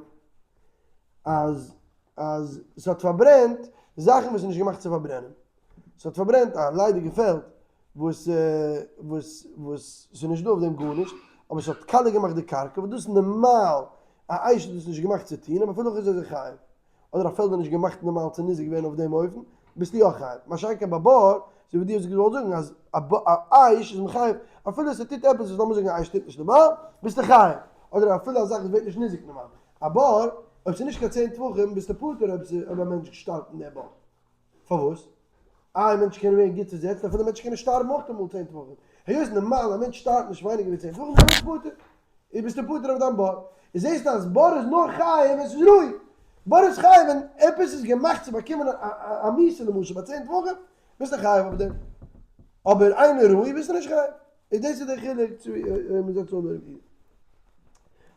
אז אז ס'האט פארברענט זאכן וואס איז נישט געמאכט צו פארברענען. ס'האט פארברענט א ליידיגע פעלד וואס וואס וואס ס'איז נישט דא אויף דעם גארנישט, אבער ס'האט קאליע געמאכט די קרקע וואס דאס איז נארמאל א אש איז דאס נישט געמאכט צו טון אבער אפילו אויך איז ער חייב. אדער א פעלד איז נישט געמאכט נארמאל צו ניזוק ווערן אויף דעם אופן, ביסטו יא חייב. מה שאין כן ביי בור, אזוי ווי דו האסט געוואלט זאגן אז א אש איז מחייב, אפילו עס טוט עפעס וואס לאמיר זאגן א אש טוט נישט נארמאל, ביסטו חייב. אדער אפילו א זאך וואס ווערט נישט ניזוק נארמאל. א בור, אויב ס'איז נישט קיין 10 טפחים ביסטו פטור אויב א מענטש שטארבט אין דער בור. פארוואס? איי א מענטש קען ווערן גוט צוזעצט, אפילו א מענטש קען שטארבן אויך אמאל 10 טפחים. היות נארמאל א מענטש שטארבט נישט ווייניגער ווי 10 טפחים, איז ער אויך פטור. איז ביסטו פטור אויף דיין בור. איז זעסטו אז בור איז נאר חייב ווען ס'איז ראוי. בור איז חייב ווען עפעס איז געמאכט צו באקומען א מיתה למשל ביי 10 טפחים, ביסטו חייב אויף דעם. אבער אינו ראוי ביסטו נישט חייב. איז דאס איז דער חילוק צו מ'זעצט אן רבי.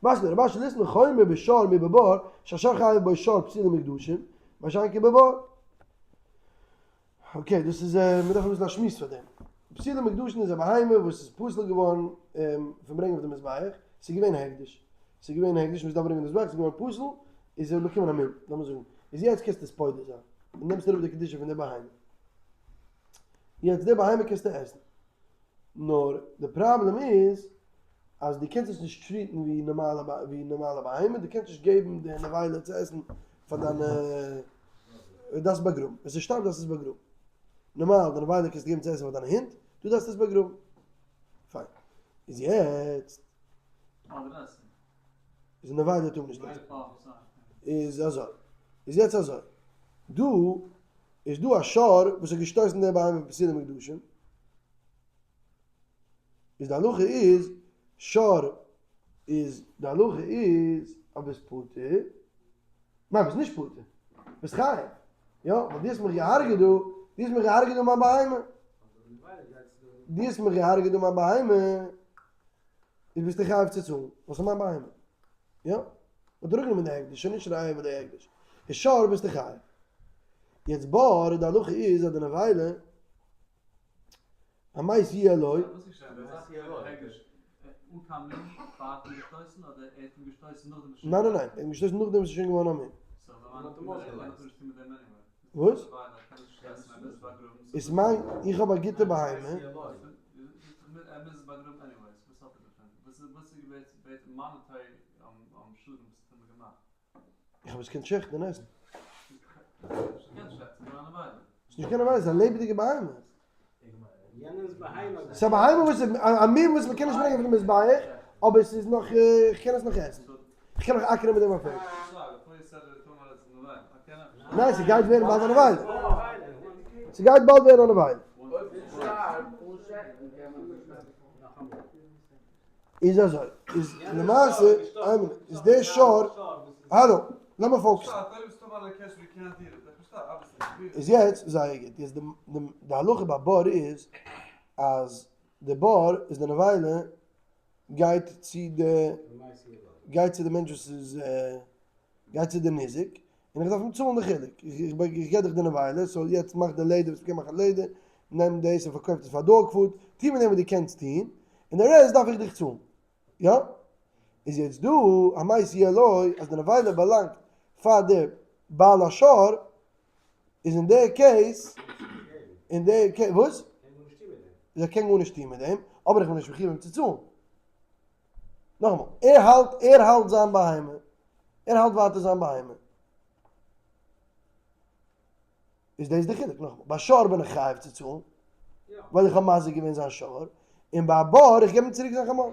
מתקיף לה רב אשי ליתני חומר בשור מבבור שהשור חייב בו שור פסולי מוקדשין, מה שאין כן בבור. okay, דאס איז, מ'דארף אביסל א שמועס פאר דעם. פסולי מוקדשין איז א בהמה וואס איז פסול געווארן פון ברענגען אויף די מזבח, ס'איז געווען הקדש, ס'איז געווען הקדש, מ'איז דארף ברענגען די מזבח, ס'איז געווארן פסול, איז ער באקומען א מום, לאמיר זאגן. איז יעצט קענסטו עס פודה זיין, און נעמסט אראפ די קדושה פון די בהמה. יעצט די בהמה קענסטו עסן. נאר די פראבלעם איז אז דו קענסט עס נישט treat ן ווי נארמאלע ווי נארמאלע בהמה, דו קענסט נישט געבן די נבילה צו עסן פאר דיינע, דו דארפסט באגראבן, ווען ס'שטארבט דארפסטו עס באגראבן, נארמאל די נבילה קענסטו געבן צו עסן פאר דיינע הינט, דו דארפסט עס באגראבן, פיין, איז יעצט. איז נבילה טאר מען נישט עסן, איז אזוי, איז יעצט אזוי, דא איז דא א שור וואס האט געשטויסן די בהמה פסולי מוקדשין, איז די הלכה איז שור איז די הלכה איז אז ביסט פטור, ניין ביסט נישט פטור, ביסט חייב, יא ווייל דו האסט מיך געהארגעט דא, דו האסט מיך געהארגעט דא מיין בהמה, דו האסט מיך געהארגעט דא מיין בהמה, איז ביסטו חייב צו צאלן, ווייל ס'איז מיין בהמה, יא? מ'האט אראפגענומען די הקדש, שוין נישט ראיה ביי די הקדש, איז שור ביסטו חייב. יעצט בור, די הלכה איז אז די נבילה, המת יהיה לו. ניין ניין ניין, ער האט אים געשטויסן נאכדעם וואס ס'איז שוין געווארן א מום. וואס? איז מיין, איך האב א גוטע בהמה. איך האב עס געקענט שעכטן און עסן. ס'איז נישט קיין נבילה, ס'איז א לעבעדיגע בהמה. ס'איז א בהמה וואס איז א מום וואס מ'קען נישט ברענגען אויף די מזבח, אבער ס'איז נאך, איך קען עס נאך עסן. איך קען נאך אקערן מיט דעם א פעלד. ניין, ס'גייט ווערן באלד א נבילה. ס'גייט באלד ווערן א נבילה. איז אזוי, איז למעשה, איין מינוט, איז דער שור, האלא, לאמיר focus ן. איז יעצט, זייער גוט, יעצט די הלכה ביי בור איז, אז די בור איז די נבילה גייט צו די, גייט צו די מענטש וואס איז, גייט צו די ניזק, און איך דארף אים צאלן די חילוק, איך געב דיך די נבילה, so יעצט מאך די לעדער וואס מ'קען מאכן לעדער, נעם דאס און פארקויף עס פאר dog food, טו מיט דעם וואס דו קענסט טון, און די rest דארף איך דיך צאלן. יא? איז יעצט דא המית יהיה לו אז די נבילה באלאנגט פאר די בעל השור, איז אין די case, אין די case, וואס? ער קען גארנישט טון מיט דעם, אבער איך בין נישט מחיוב אים צו צאלן. נאכאמאל, ער האלט, ער האלט זיין בהמה, ער האלט ווייטער זיין בהמה. איז דאס די חילוק? נאכאמאל, ביי שור בין איך חייב צו צאלן, ווייל איך האב מזיק געווען זיין שור, און ביי א בור איך געב אים צוריק זיין חמור.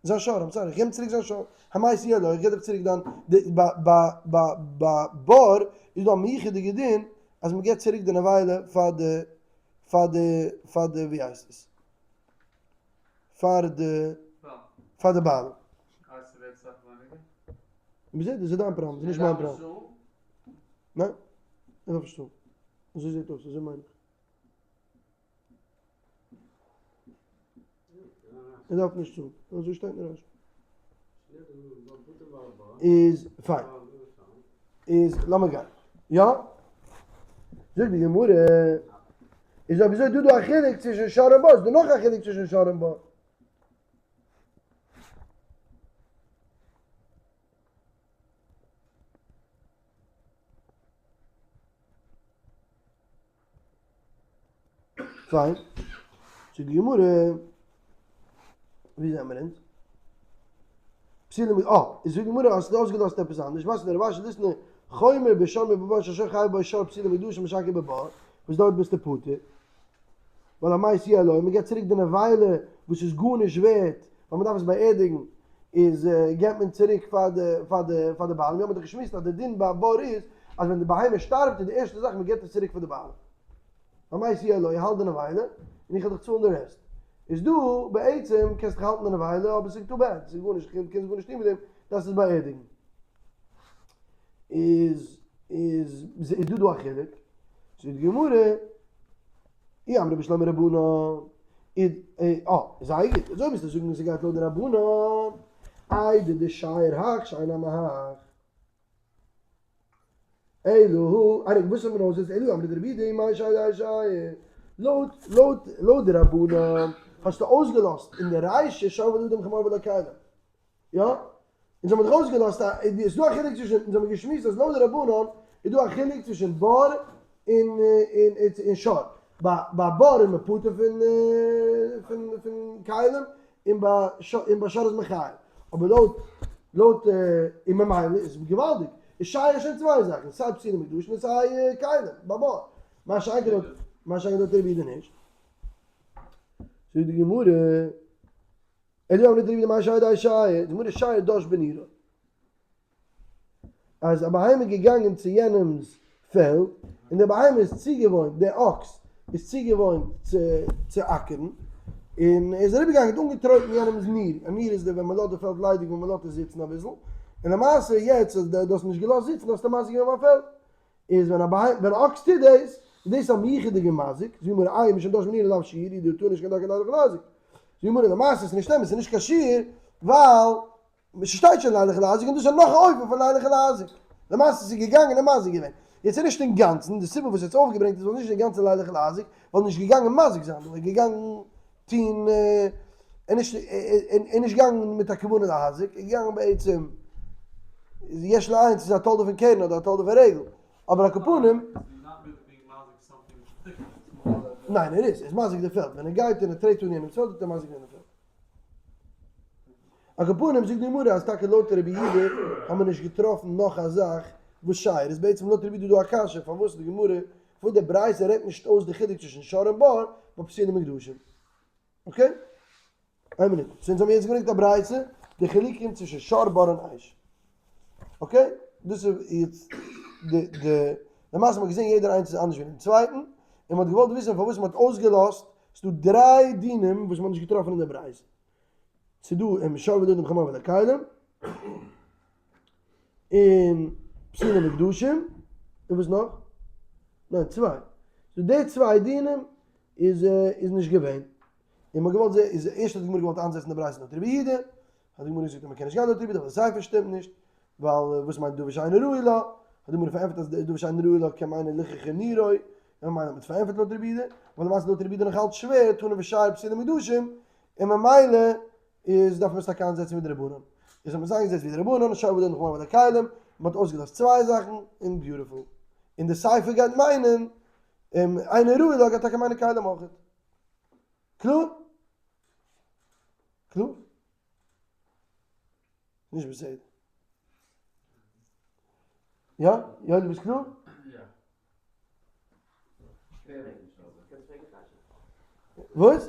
זיין שור, I'm sorry, איך געב אים צוריק זיין שור. המית יהיה לו, איך געב דיך צוריק דיין, ביי בור איז דא א מיוחד'יגע דין אז מען געבט צוריק די נבילה פאר די, פאר די, פאר די, ווי הייסט עס? פאר די, פאר די בעלים. מ'זעט דאס איז דיין פראבלעם, ס'איז נישט מיין פראבלעם. ניין, איך דארף נישט צאלן. אזוי זעט אויס, אזוי מיין איך. ער דארף נישט צאלן, אזוי שטייט אין רש"י. איז פיין. איז לאמיר גיין. יא? זאגט די גמרא, איז אויב אזוי דא דא א חילוק צווישן שור און בור, איז דא נאך א חילוק צווישן שור און בור. פיין. זאגט די גמרא, ווי זעמער אונז? פסולים מיט אה, איז זאגט די גמרא האסטו אויסגעלאזט עפעס אנדערש, מתני רב אשי ליתני חומר בשור מבבור שהשור חייב בו שור פסולי מוקדשין משא כ בבור, וואס דארט ביסטו פטור, ווייל המית יהיה לו, מען געבט צוריק די נבילה וואס איז גארנישט ווערט, ווייל מען דארף עס באערדיגן, איז געבט מען צוריק פאר די פאר די פאר די בעלים, מיר האבן דאך געשמועסט אז די דין ביי בור איז אז ווען די בהמה שטארבט איז די ערשטע זאך מען געבט עס צוריק פאר די בעלים. המית יהיה לו, האלט די נבילה, און איך וועל דיך צאלן די rest. איז דא, בעצם קענסט דיך האלטן די נבילה, אבער ס'איז too bad, ס'איז גארנישט, קענסט גארנישט טון מיט דעם, דארפסט עס באערדיגן. איז איז איז דא דא א חילוק? זאגט די גמרא, אי אמרי בשלמא רבנן, איז אה, זייער גוט, אזוי וועסטו זאגן ס'גייט לויט די רבנן, איידי דשייר הך שייר נמי הך. אלא הא, איינער וואס האט מען אויס אלא אמרי דרבי יהודה מאי שייר דהאי שייר, לויט לויט לויט די רבנן האסטו אויסגעלאזט אין די רישא שור ולא אדם חמור ולא כלים, יא? אונז האבן דאך אויסגעלאזט א, איז דא א חילוק צווישן, אונז האבן געשמועסט אז לויט די רבנן איז דא א חילוק צווישן בור און און שור, ביי ביי בור איז מען פטור פון פון פון כלים, און ביי און ביי שור איז מען חייב, אבער לויט לויט און ממילא איז געוואלדיג, איז שייך שוין צוויי זאכן, סיי פסולי מוקדשין און סיי כלים, ביי בור, מה שאין כן לויט מה שאין כן לויט רבי יהודה נישט. זאגט די גמרא. אלא אמרי דרבי מאי שייר דהאי שייר, די גמרא שייר דש בנירו. אז א בהמה איז געגאנגען צו יענעמ'ס פעלד, און די בהמה איז צוגעוואוינט, דער אקס איז צוגעוואוינט צו צו אקערן, און ער איז אריבערגעגאנגען האט אנגעטרויטן יענעמ'ס ניר, א ניר איז די ווען מ'לאזט די פעלד ליידיג ווען מ'לאזט עס זיצן אביסל, און למעשה יעצט אז דו האסט נישט געלאזט זיצן האסטו מזיק געווען מיין פעלד. איז ווען א בהמה, ווען א אקס טוט דאס, איז דאס א מיוחד'יגע מזיק, זאגט די גמרא איי משום דש בנירו לאו שיור הוא דטעון נישט קיין דרכי לילך להזיק. זאגט די גמרא למעשה איז נישט אמת, ס'איז נישט קיין שיור, ווייל ס'שטייט שוין לילך להזיק און דאס איז נאך א אופן פון לילך להזיק. למעשה איז ער געגאנגען און מזיק געווען. יעצט איז נישט אינגאנצן, די סיבה וואס ער האט עס אויפגעברענגט איז ווייל נישט אינגאנצן לילך להזיק, ווייל נישט געגאנגען מזיק זיין דא, ער איז געגאנגען טוהן, ער איז נישט געגאנגען מיט א כוונה להזיק, ער איז געגאנגען בעצם, יש לעיין צו ס'איז א תולדה פון קרן אדער א תולדה פון רגל, אבער על כל פנים, ניין ער איז, ער איז מזיק די פעלד, ווען ער גייט און ער טרעט אן יענעמ'ס פעלד האט ער מזיק געווען די פעלד. על כל פנים זאגט די גמרא אז טאקע לויט רבי יהודה האט מען נישט געטראפן נאך א זאך. וואס שייער איז בעצם לויט רבי יהודה דא א קשיא פארוואס די גמרא פארוואס די ברייתא רעדט נישט אויס די חילוק צווישן שור און בור ביי פסולי מוקדשים. okay? איין מינוט, so אונז האבן יעצט געברענגט א ברייתא די חילוקים צווישן שור בור און אש. okay? דאס איז יעצט די די למעשה מ'האט געזען יעדער איינס איז אנדערש ווי דעם צווייטן, און מ'האט געוואלט וויסן פארוואס מ'האט אויסגעלאזט, ס'דא דריי דינים וואס מ'האט נישט געטראפן אין די ברייתא. ס'דא אין שור ולא חמור ולא כלים, און פסולי מוקדשים, און וואס נאך? ניין צוויי. so די צוויי דינים איז איז נישט געווען. און מ'האט געוואלט זעהן, איז ערשט האט די גמרא געוואלט איינזעצן די ברייתא לויט רבי יהודה, האט די גמרא געזאגט אז מ'קען נישט גיין לויט רבי יהודה ווייל די סיפא שטימט נישט, ווייל וואס מיינט דבר שאינו ראוי לה, האט די גמרא פארענטפערט אז דבר שאינו ראוי לה קען מיינען ליחכה נירו, און ממילא האט מען עס פארענטפערט לויט רבי יהודה, אבער למעשה לויט רבי יהודה נאך אלץ שווער, תנא ושייר פסולי מוקדשים, און ממילא איז דארף מען עס טאקע איינזעצן ווי די רבנן. איז האט מען עס איינגעזעצט ווי די רבנן, שור ולא חמור ולא כלים, מען האט אויסגעלאזט צוויי זאכן, און beautiful. און די סיפא גייט מיינען, אינו ראוי לה גייט טאקע מיינען כלים אויך. קלאר? קלאר? נישט בסדר. יא? יא דו ביסט קלאר? יא. וואס?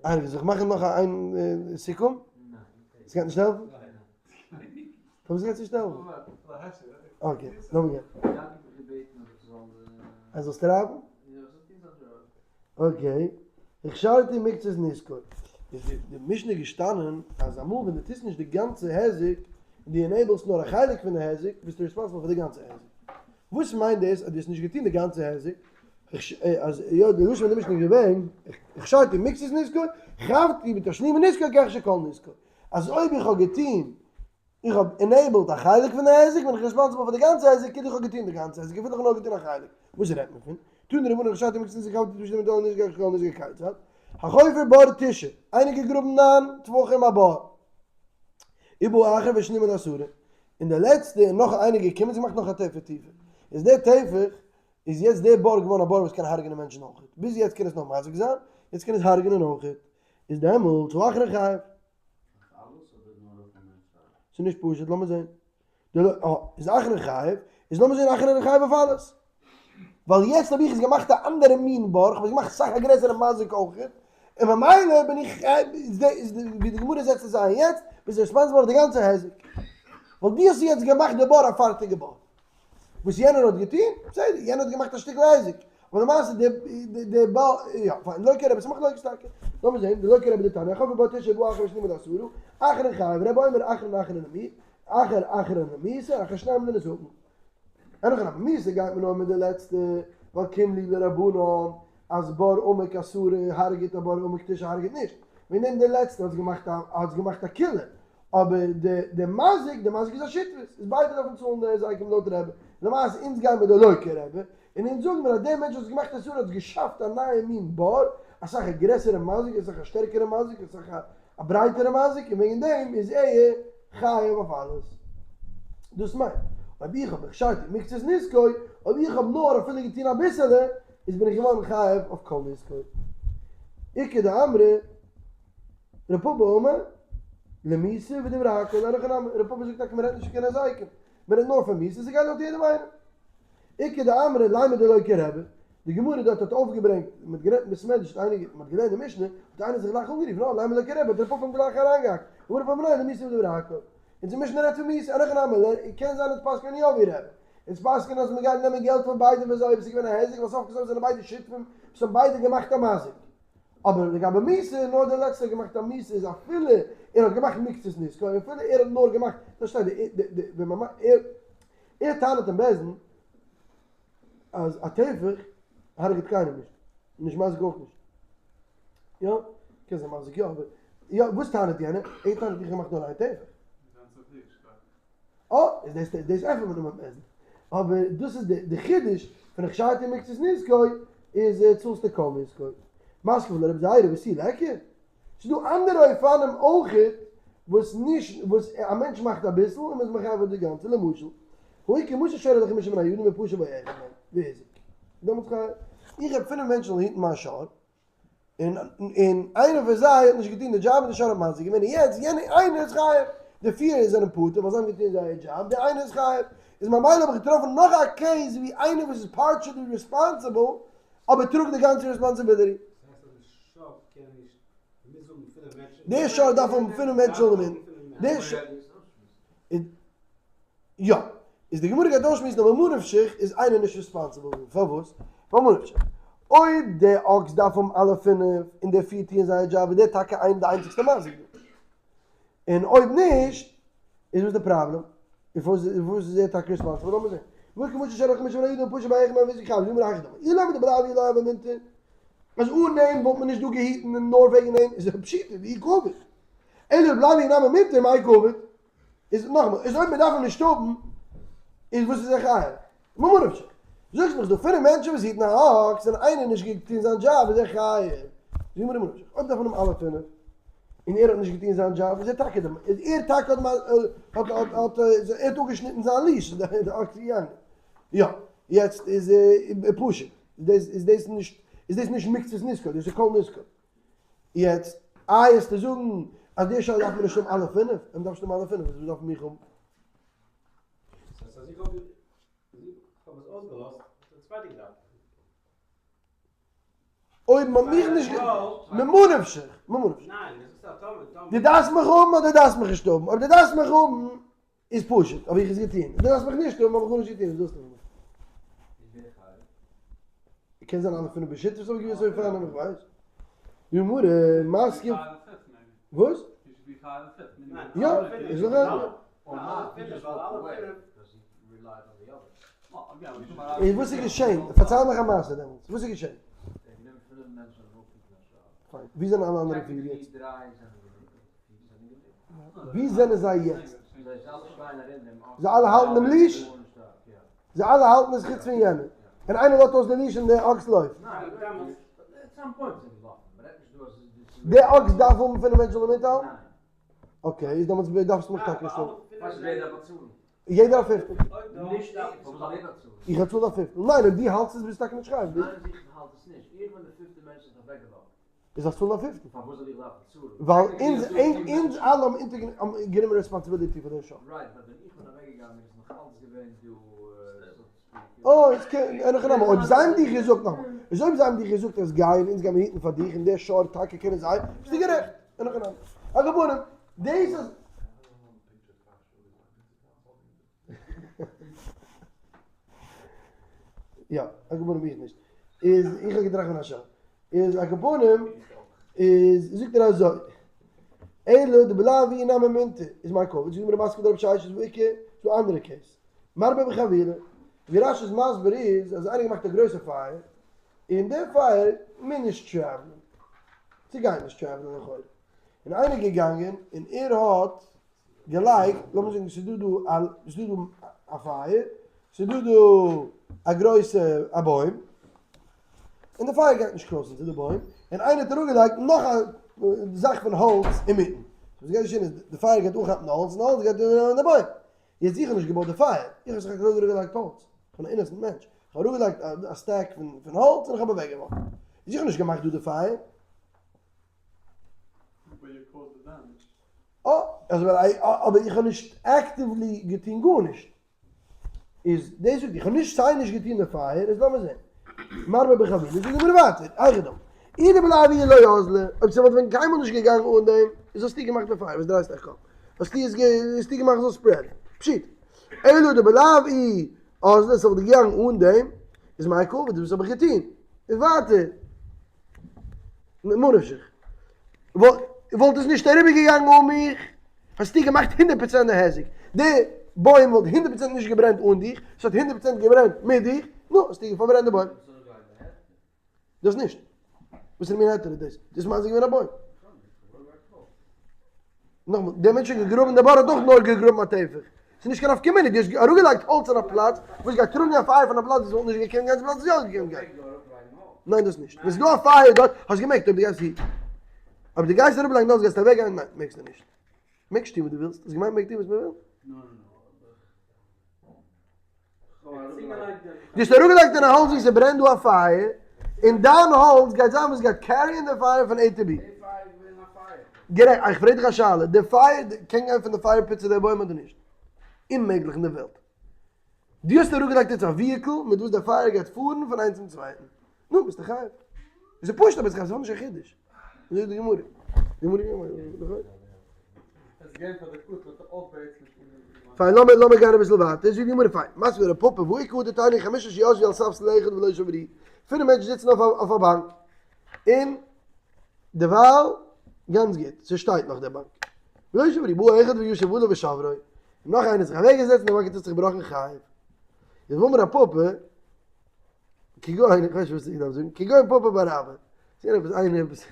איינער זיך מאכן נאך איין סיכום? עס גייט נישט העלפן? פארוואס גייט עס נישט העלפן? okay, לאמיר גיין. אז זאלסט טרייבן? okay, הכשרתי מקצת נזקו. איז די משנה געשטאנען אז אמאל ווען דו טוסט נישט די גאנצע היזק, און דו enable סט נאר א חלק פון די היזק, ביסטו responsible פאר די גאנצע היזק. וואס מיינט דאס אז דו האסט נישט געטון די גאנצע היזק? אז יא, די לשון פון די משנה איז געווען, הכשרתי מקצת נזקו, חייבתי בתשלומי נזקו כהכשר כל נזקו. אז אויב איך האב געטון, איך האב enabled א חלק פון די היזק, בין איך responsible פאר די גאנצע היזק, כאילו איך האב געטון די גאנצע היזק, אפילו איך האב נאר געטון א חלק. וואס רעדט מען פון? תנו רבנן הכשרתי מקצת נזקו חייבתי בתשלומי כל נזקו כהכשר כל נזקו כיצד? החופר בור תשעה, איינער געגראבן ניין טפחים א בור, ובא אחר והשלימו לעשרה, און די לעצטע איז נאך איינער געקומען, זי מאכט נאך א טפח טיפער, איז דער טפח, איז יעצט דער בור געווארן א בור וואס קען הרג'נען מענטשן אויך, ביז יעצט קען עס נאר מזיק זיין, יעצט קען עס הרג'נען אויך, איז דעמאלטס האחרון חייב. ס'איז נישט פשוט, לאמיר זען. איז אחרון חייב, איז לאמיר זען אחרון חייב אויף אלעס. ווייל יעצט האב איך עס געמאכט א אנדערע מין בור, כ'האב עס געמאכט אסאך א גרעסערע מזיק אויך, און ממילא בין איך, ווי די גמרא זעצט עס איין יעצט, ביסטו responsible אויף די גאנצע היזק. ווייל דו האסט יעצט געמאכט די בור א פארטיגע בור. וואס יענער האט געטון, בסדר, יענער האט געמאכט א שטיקל היזק, אבער למעשה די די בור, יא, פיין, לא כרבי, ס'מאכט לוגיקס טאקע. לאמיר זען, דלא כרבי דתניא, החופר בור תשעה ובא אחר והשלימו לעשרה, אחרון חייב, רבי אומר אחרון אחרון למי, אחר אחרון למיתה, אחר שנים לנזקין. אין הכי נמי מיתה גייט מען נאר מיט די לעצטע, ווייל קים ליה לרבנן אז בור עמוק עשרה הרג'ט א בור עמוק תשעה הרג'ט נישט, וועגן דעם די לעצטע האט געמאכט א האט געמאכט א קולא, אבער די די מזיק די מזיק איז א שותפות, איז ביידע דארפן צאלן די היזקים לויט רבי, למעשה אונז גייען מיט די לא כרבי, און אונז זאגן מיר אז דער מענטש וואס האט געמאכט עשרה האט געשאפט א נייע מין בור, אסאך א גרעסערע מזיק, אסאך א שטערקערע מזיק, אסאך א א ברייטערע מזיק, און וועגן דעם איז ער חייב אויף אלעס. דאס מיינט, אויב איך האב הכשרתי מקצת נזקו, אויב איך האב נאר אפילו געטון אביסעלע, איז בין איך געווארן חייב אויף כל נזקו. איכא דאמרי, ר' פפא אמר, למיתה ודברי הכל, אין הכי נמי, ר' פפא זאגט טאקע מען רעדט נישט פון קיין היזקים, מען רעדט נאר פון מיתה, ס'גייט לויט יעדעם איינעם. איכא דאמרי לימא דלא כרבי, די גמרא דארט האט אויפגעברענגט, מען האט גערעדט אין בית מדרש, האט איינער, מען האט געלערנט די משנה, האט איינער זיך גלייך אנגערופן, אה, לימא דלא כרבי, האט ר' פפא אים גלייך אריינגעהאקט, אמר ר' פפא ניין, למיתה ודברי הכל. אונזער משנה רעדט פון מיתה, אין הכי נמי, קען זיין אונז פסק'נען יא ווי רבי, אונז פסק'נען אז מען גייט נעמען געלט פון ביידע ווי אזוי אויב עס איז געווען א היזק, ווייל סוף כל סוף זענען ביידע שותפים וואס האבן ביידע געמאכט א מזיק. אבער לגבי מיתה, נאר דער לעצטער האט געמאכט א מיתה איז אפילו ער האט געמאכט מקצת נזקו, און אפילו ער האט נאר געמאכט, דאס שטייט די די ווען מען מאכט ער ער טענה'ט אין בית דין אז א טפח הרג'ט קיינעם נישט, נישט מזיק אויך נישט. יא, קען זיין מזיק יא, אבער יא, וואס טענה'ט יענער? ער טענה'ט איך האב געמאכט נאר איין טפח. אה, איז דאס דאס ענטפערט מען נאר בית דין. אבער דאס איז די חידוש פון הכשרתי מקצת נזקו איז צאלסטו כל נזקו. מתקיף לה רבי זירא ותו ליכא. ס'איז דא אנדערע אופנים אויכעט וואס נישט וואס א מענטש מאכט אביסל און מ'איז מחייב אויף די גאנצע, למשל, הא איכא מסר שורו לחמשה בני אדם ופשע בו אחד מהם, והזיק. דעמאלטס חייב. איך האב פינף מענטשן זאלן היטן מיין שור, און און איינער פון זיי האט נישט געטון די דזשאב און די שור האט מזיק געווען און יעצט יענער איינער איז חייב. די פיר זענען פטור ווייל זיי האבן געטון זייער דזשאב, דער איינער איז חייב. איז ממילא האב איך געטראפן נאך א case ווי איינער וואס איז partially responsible אבער טראגט די גאנצע responsibility. דער שור דארף האבן פינף מענטשן זאלן אים דער שור יא איז די גמרא גייט אויסשמועסן אבער ממה נפשך איז איינער נישט responsible פארוואס? ממה נפשך אויב דער אקס דארף האבן אלע פינף און די פיר טוען זייער דזשאב איז דער טאקע איין די איינציגסטע מזיק דא און אויב נישט איז וואס די פראבלעם? און פארוואס איז ער טאקע responsible? לאמיר זען. וואס כמו ששלח משה בן יהודה פשוט ביי איך מיין וויזי חב יאמר היכי דמי אי לאו דבלאו אי לאו אמינתא אז אן אים וואלט מען נישט דא געהיטן און נאר וועגן אים איז ער פשיטא ווי קאוויד אלא דבלאו אי נמי מינתא מאי קאוויד איז נאכאמאל איז אויב מען דארף אים נישט האבן איז וואס איז ער חייב? ממה נפשך? זאגסט מיך דא פינף מענטשן וואס היטן א אקס און איינער נישט געטון זיין דזשאב איז ער חייב? זאג מיר ממה נפשך אויב דארף מען האבן אלע פינף און ער האט נישט געטון זיין דזשאב איז ער טאקע די איז ער טאקע האט האט האט האט ער האט אפגעשניטן זיין leash איז די אקס געגאנגען יא יעצט איז פשוט דאס איז דאס נישט איז דאס נישט מקצת נזקו דאס איז כל נזקו יעצט איי וועסטו זאגן אז די שעה דארף מען נישט האבן אלע פינף מען דארף נישט האבן אלע פינף וואס דארף מיך האבן? דאס הייסט אז איך האב איך האב עס אויסגעלאזט האט דער צווייטער געדארפט. אויב מ'האט מיך נישט ממה נפשך, ממה נפשך. דו דארפסט מיך האבן אדער דארפסט מיך נישט האבן, אויב דו דארפסט מיך האבן איז פשוט, האב איך עס געטון, אויב דו דארפסט מיך נישט האבן האב איך גארנישט געטון, וואס ווילסטו פון מיר? קען זיין אלע פינף בשותפות אויף געוויסע אופנים, איך ווייס. די גמרא מסכים. וואס? יא, איז דאך איז וואס איז געשען? פארצייל מיך א מעשה דעמאלטס, וואס איז געשען? פיין, ווי זענען אלע אנדערע פיר יעצט? ווי זענען זיי יעצט? זיי אלע האלטן דעם leash? זיי אלע האלטן עס חוץ פון יענער. און איינער לאזט אויס די leash און דער אקס לויפט. דער אקס דארף האבן פינף מענטשן זאלן מיטהאלטן? okay, איז דעמאלטס דארפסטו מיך טאקע נישט האבן. יעדער א פיפטל. איך האב צאל א פיפטל. ניין, אויב דו האלטסט עס ביסטו טאקע נישט חייב. איז דארפסט צאלן א פיפטל. ווייל אונז אונז אלע האבן אונטער גענומען responsibility פאר די שור. אה, איז קען אין הכי נמי, אויב זיי האבן דיך געזאגט, נאכאמאל, איז אויב זיי האבן דיך געזאגט אז גיי און אונז גיימיר היטן פאר דיך און דער שור טאקע קענען זיי, ביסטו גערעכט, אין הכי נמי. על כל פנים, דאס אז. יא, על כל פנים איך נישט. איז איך האב געטראכט פון א שור. איז על כל פנים, איז זאגט ער אזוי, אלא דבלאו איהו נמי מינטר, איז מיין כבוד, זאגט די גמרא מתקיף לה רב ששת והאיכא, ס'דא אנדערע case. מרבה בחבילה, ווי רש"י איז מסביר איז אז איינער געמאכט א גרויסע פייער, און די פייער מוז נישט travel ען, ס'גייט נישט travel ען לכאורה, און איינער געגאנגען און ער האט געלייגט, לאמיר זאגן ס'איז דא דא א, ס'איז דא דא א פייער, ס'איז דא דא א גרויסע א בוים, און די פייער גייט נישט cross ן צו די בוים, און איינער האט אראפגעלייגט נאך א זאך פון האלץ אינמיטן, וואס גייט געשען איז די פייער גייט אנכאפן די האלץ און די האלץ גייט אריין אין די בוים, יעצט איך האב נישט געבויט די פייער, איך האב סך הכל אראפגעלייגט האלץ, איך בין א innocent מענטש, איך האב אראפגעלייגט א stack פון האלץ און איך האב אוועקגעווארפן, איז איך האב נישט געמאכט דא די פייער. אה, אבער איך האב נישט actively געטון גארנישט. איז דאס זאגט איך האב נישט סיי נישט געטון די פייער, איז לאמיר זען. מרבה בחבילה, זאגט די גמרא ווייטער, היכי דמי, אי דבלאו איהו לא אזלא, אויב ס'וואלט ווען קיינמאל נישט געגאנגען אן דעם, איז האסטו געמאכט די פייער, וואס דרייסטו דיך קאפ? האסטו עס האסטו געמאכט ס'זאל spread ן, פשיטא. אלא דבלאו איהו אזלא, ס'וואלט געגאנגען אן דעם, איז מאי קעביד, וואס האב איך געטון? איז ווייטער. ממה נפשך? וואלט עס נישט אריבערגעגאנגען אן מיך, האסטו געמאכט הונדערט פראצענט די היזק, די בוים וואלט הונדערט פראצענט נישט געברענט אן דיך, עס האט הונדערט פראצענט געברענט מיט דיך, נו, האסטו פארברענט די בוים. דאס נישט. וואס איז מין היתר איז דאס? דאס מיינט ס'איז געווען א בוים. נאכאמאל, דער מענטש האט געגראבן די בור האט אויך נאר געגראבן א טפח. ס'איז נישט קיין נפקא מינה, דו האסט אראפגעלייגט האלץ אין א פלאץ וואס גייט טראגן א פייער פון א פלאץ וואס וואלט נישט געקענט גיין צו פלאץ וואס יא געקענט גיין. ניין דאס נישט. ווען ס'איז דא א פייער דארט, האסט געמעגט אויב דו גייסט היטן. אויב דו גייסט אראפלייגן האלץ גייסטו אוועקגיין, ניין מעגסטו נישט. מעגסט טון וואס דו ווילסט, האסט געמיינט מ'מעג טון וואס מ'וויל? דו האסט אראפגעלייגט אין א האלץ ווי ס'ברענט דא א פייער, און דיין האלץ גייט זיין וואס גייט carry ען די פייער פון A to B. גערעכט, איך פרעג דיך א שאלה, די פייער קען גיין פון די fire pit צו די בוים אדער נישט? אוממעגליך אין די וועלט. דו האסט אראפגעלייגט יעצט א vehicle מיט וואס די פייער גייט פארן פון איינס צום צווייטן. נו, ביסטו חייב. עס איז פשוט אז ביסט חייב, ס'איז נישט קיין חידוש. אזוי איז די גמרא. די גמרא פיין, לאמיר לאמיר גיין אביסל ווייטער. זאגט די גמרא פיין. מתקיף לה רב פפא, והא איכא דתניא חמשה שישבו על ספסל אחד ולא שברוהו. פינף מענטשן זיצן אויף א באנק. און דערווייל גאנץ גוט, ס'שטייט נאך דער באנק. ולא שברוהו, בא אחד וישב עליו ושברו. און נאך איינער האט זיך אוועקגעזעצט און די באנק האט זיך צעבראכן חייב. איז ואמר רב פפא, כגון, איך ווייס נישט וואס איך דארף זאגן, כגון פפא בר אבא. ס'איז געווען עפעס איינער וואס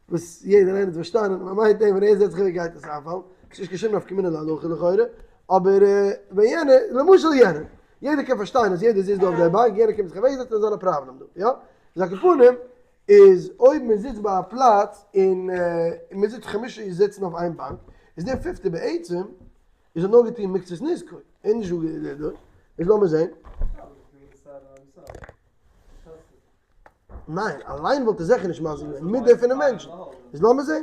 וואס יעדער איינער האט פארשטאנען, מען מיינט אים ווען ער זעצט זיך אוועק גייט עס איינפאלן. ס'איז נישט קיין שום נפקא מינה להלכה לכאורה, אבער ווען יענער, למשל יענער, יעדער קען פארשטיין אז יעדער זיצט דא אויף דער באנק, יענער קומט זיך אוועקזעצן איז אן א פראבלעם דא, יא? איז על כל פנים, איז אויב מען זיצט ביי א פלאץ און מען זיצט חמשה איז זיצן אויף איין באנק, איז דער פיפטער בעצם איז ער נאר געטון מקצת נזקו, ער איז נישט דא דא, איז לאמיר זען. ניין, אליין וואלט ער זיכער נישט מזיק געווען, מיט די פינף מענטשן. איז לאמיר זען.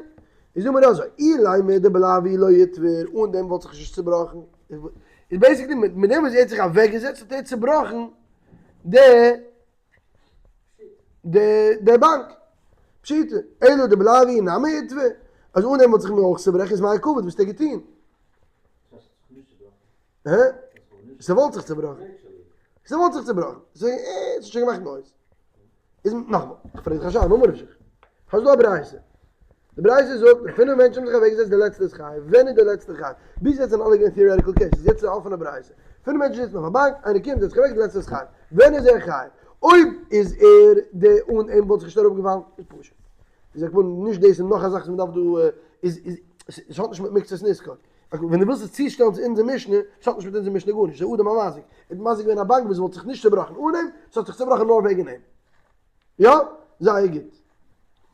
איז זאג מיר אזוי, אילימא דבלאו איהו לא איתבר, אן דעם וואלט זיך נישט צובראכן. איז basically מיט דעם וואס ער האט זיך אוועקגעזעצט האט ער צובראכן די די די באנק. פשיטא, אלא דבלאו איהו נמי איתבר, אז אן דעם וואלט זיך מיר אויך צובראכן, איז מאי קעביד וואס האט ער געטון? הע? ס'וואלט זיך צובראכן. ס'וואלט זיך צובראכן. ס'האט שוין געמאכט noise. איז נאכאמאל, איך פרעג דיך א שאלה, ממה נפשך? האסט דא א ברייתא. די ברייתא זאגט, ווען פינף מענטשן האבן זיך אוועקגעזעצט די לעצטע איז חייב. ווען איז די לעצטע חייב? ביז יעצט זענען אלע געווען theoretical cases, יעצט איז א אפענע ברייתא. פינף מענטשן זיצן אויף א באנק, איינער קומט, זעצט זיך אוועק, די לעצטע איז חייב. ווען איז ער חייב? אויב איז ער די אן אים וואלט זיך נישט אראפגעפאלן, איז פשוט. איז עכ פ נישט דאס איז נאך א זאך וואס מ'דארף דא איז איז ס'האט נישט מיט מקצת נזקו. ווען דו ווילסט עס צושטעלן צו אונזער משנה, ס'האט נישט מיט אונזער משנה גארנישט, ס'איז אדם המזיק, ער האט מזיק געווען א באנק וואס וואלט זיך נישט צובראכן אן אים, ס'האט זיך צובראכן נאר וועגן אים. יא? זייער גוט.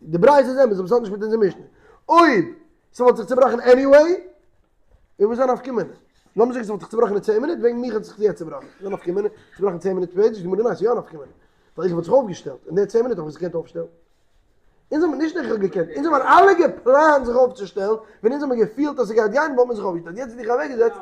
די ברייתא איז אמת, אבער ס'האט נישט מיט אונזער משנה. אויב ס'וואלט זיך צובראכן anyway, איז וואס איז א נפקא מינה? לאמיר זאגן ס'וואלט זיך צובראכן אין צען מינוט, וועגן מיך האט זיך עס יעצט צובראכן. איז א נפקא מינה? צובראכן 10 מינוט שפעטער? זאגט די גמרא ניין, ס'איז יא א נפקא מינה. ווייל איך וואלט זיך אויפגעשטעלט, אין די 10 מינוט האב איך זיך געקענט אויפשטעלן. אונז האבן נישט נאר געקענט, אונז האבן אלע געפלאנט זיך אויפצושטעלן, ווען אונז האבן געפילט אז ס'גייט גיין וואלט מען זיך אויפגעשטעלט, יעצט האסט דיך אוועקגעזעצט,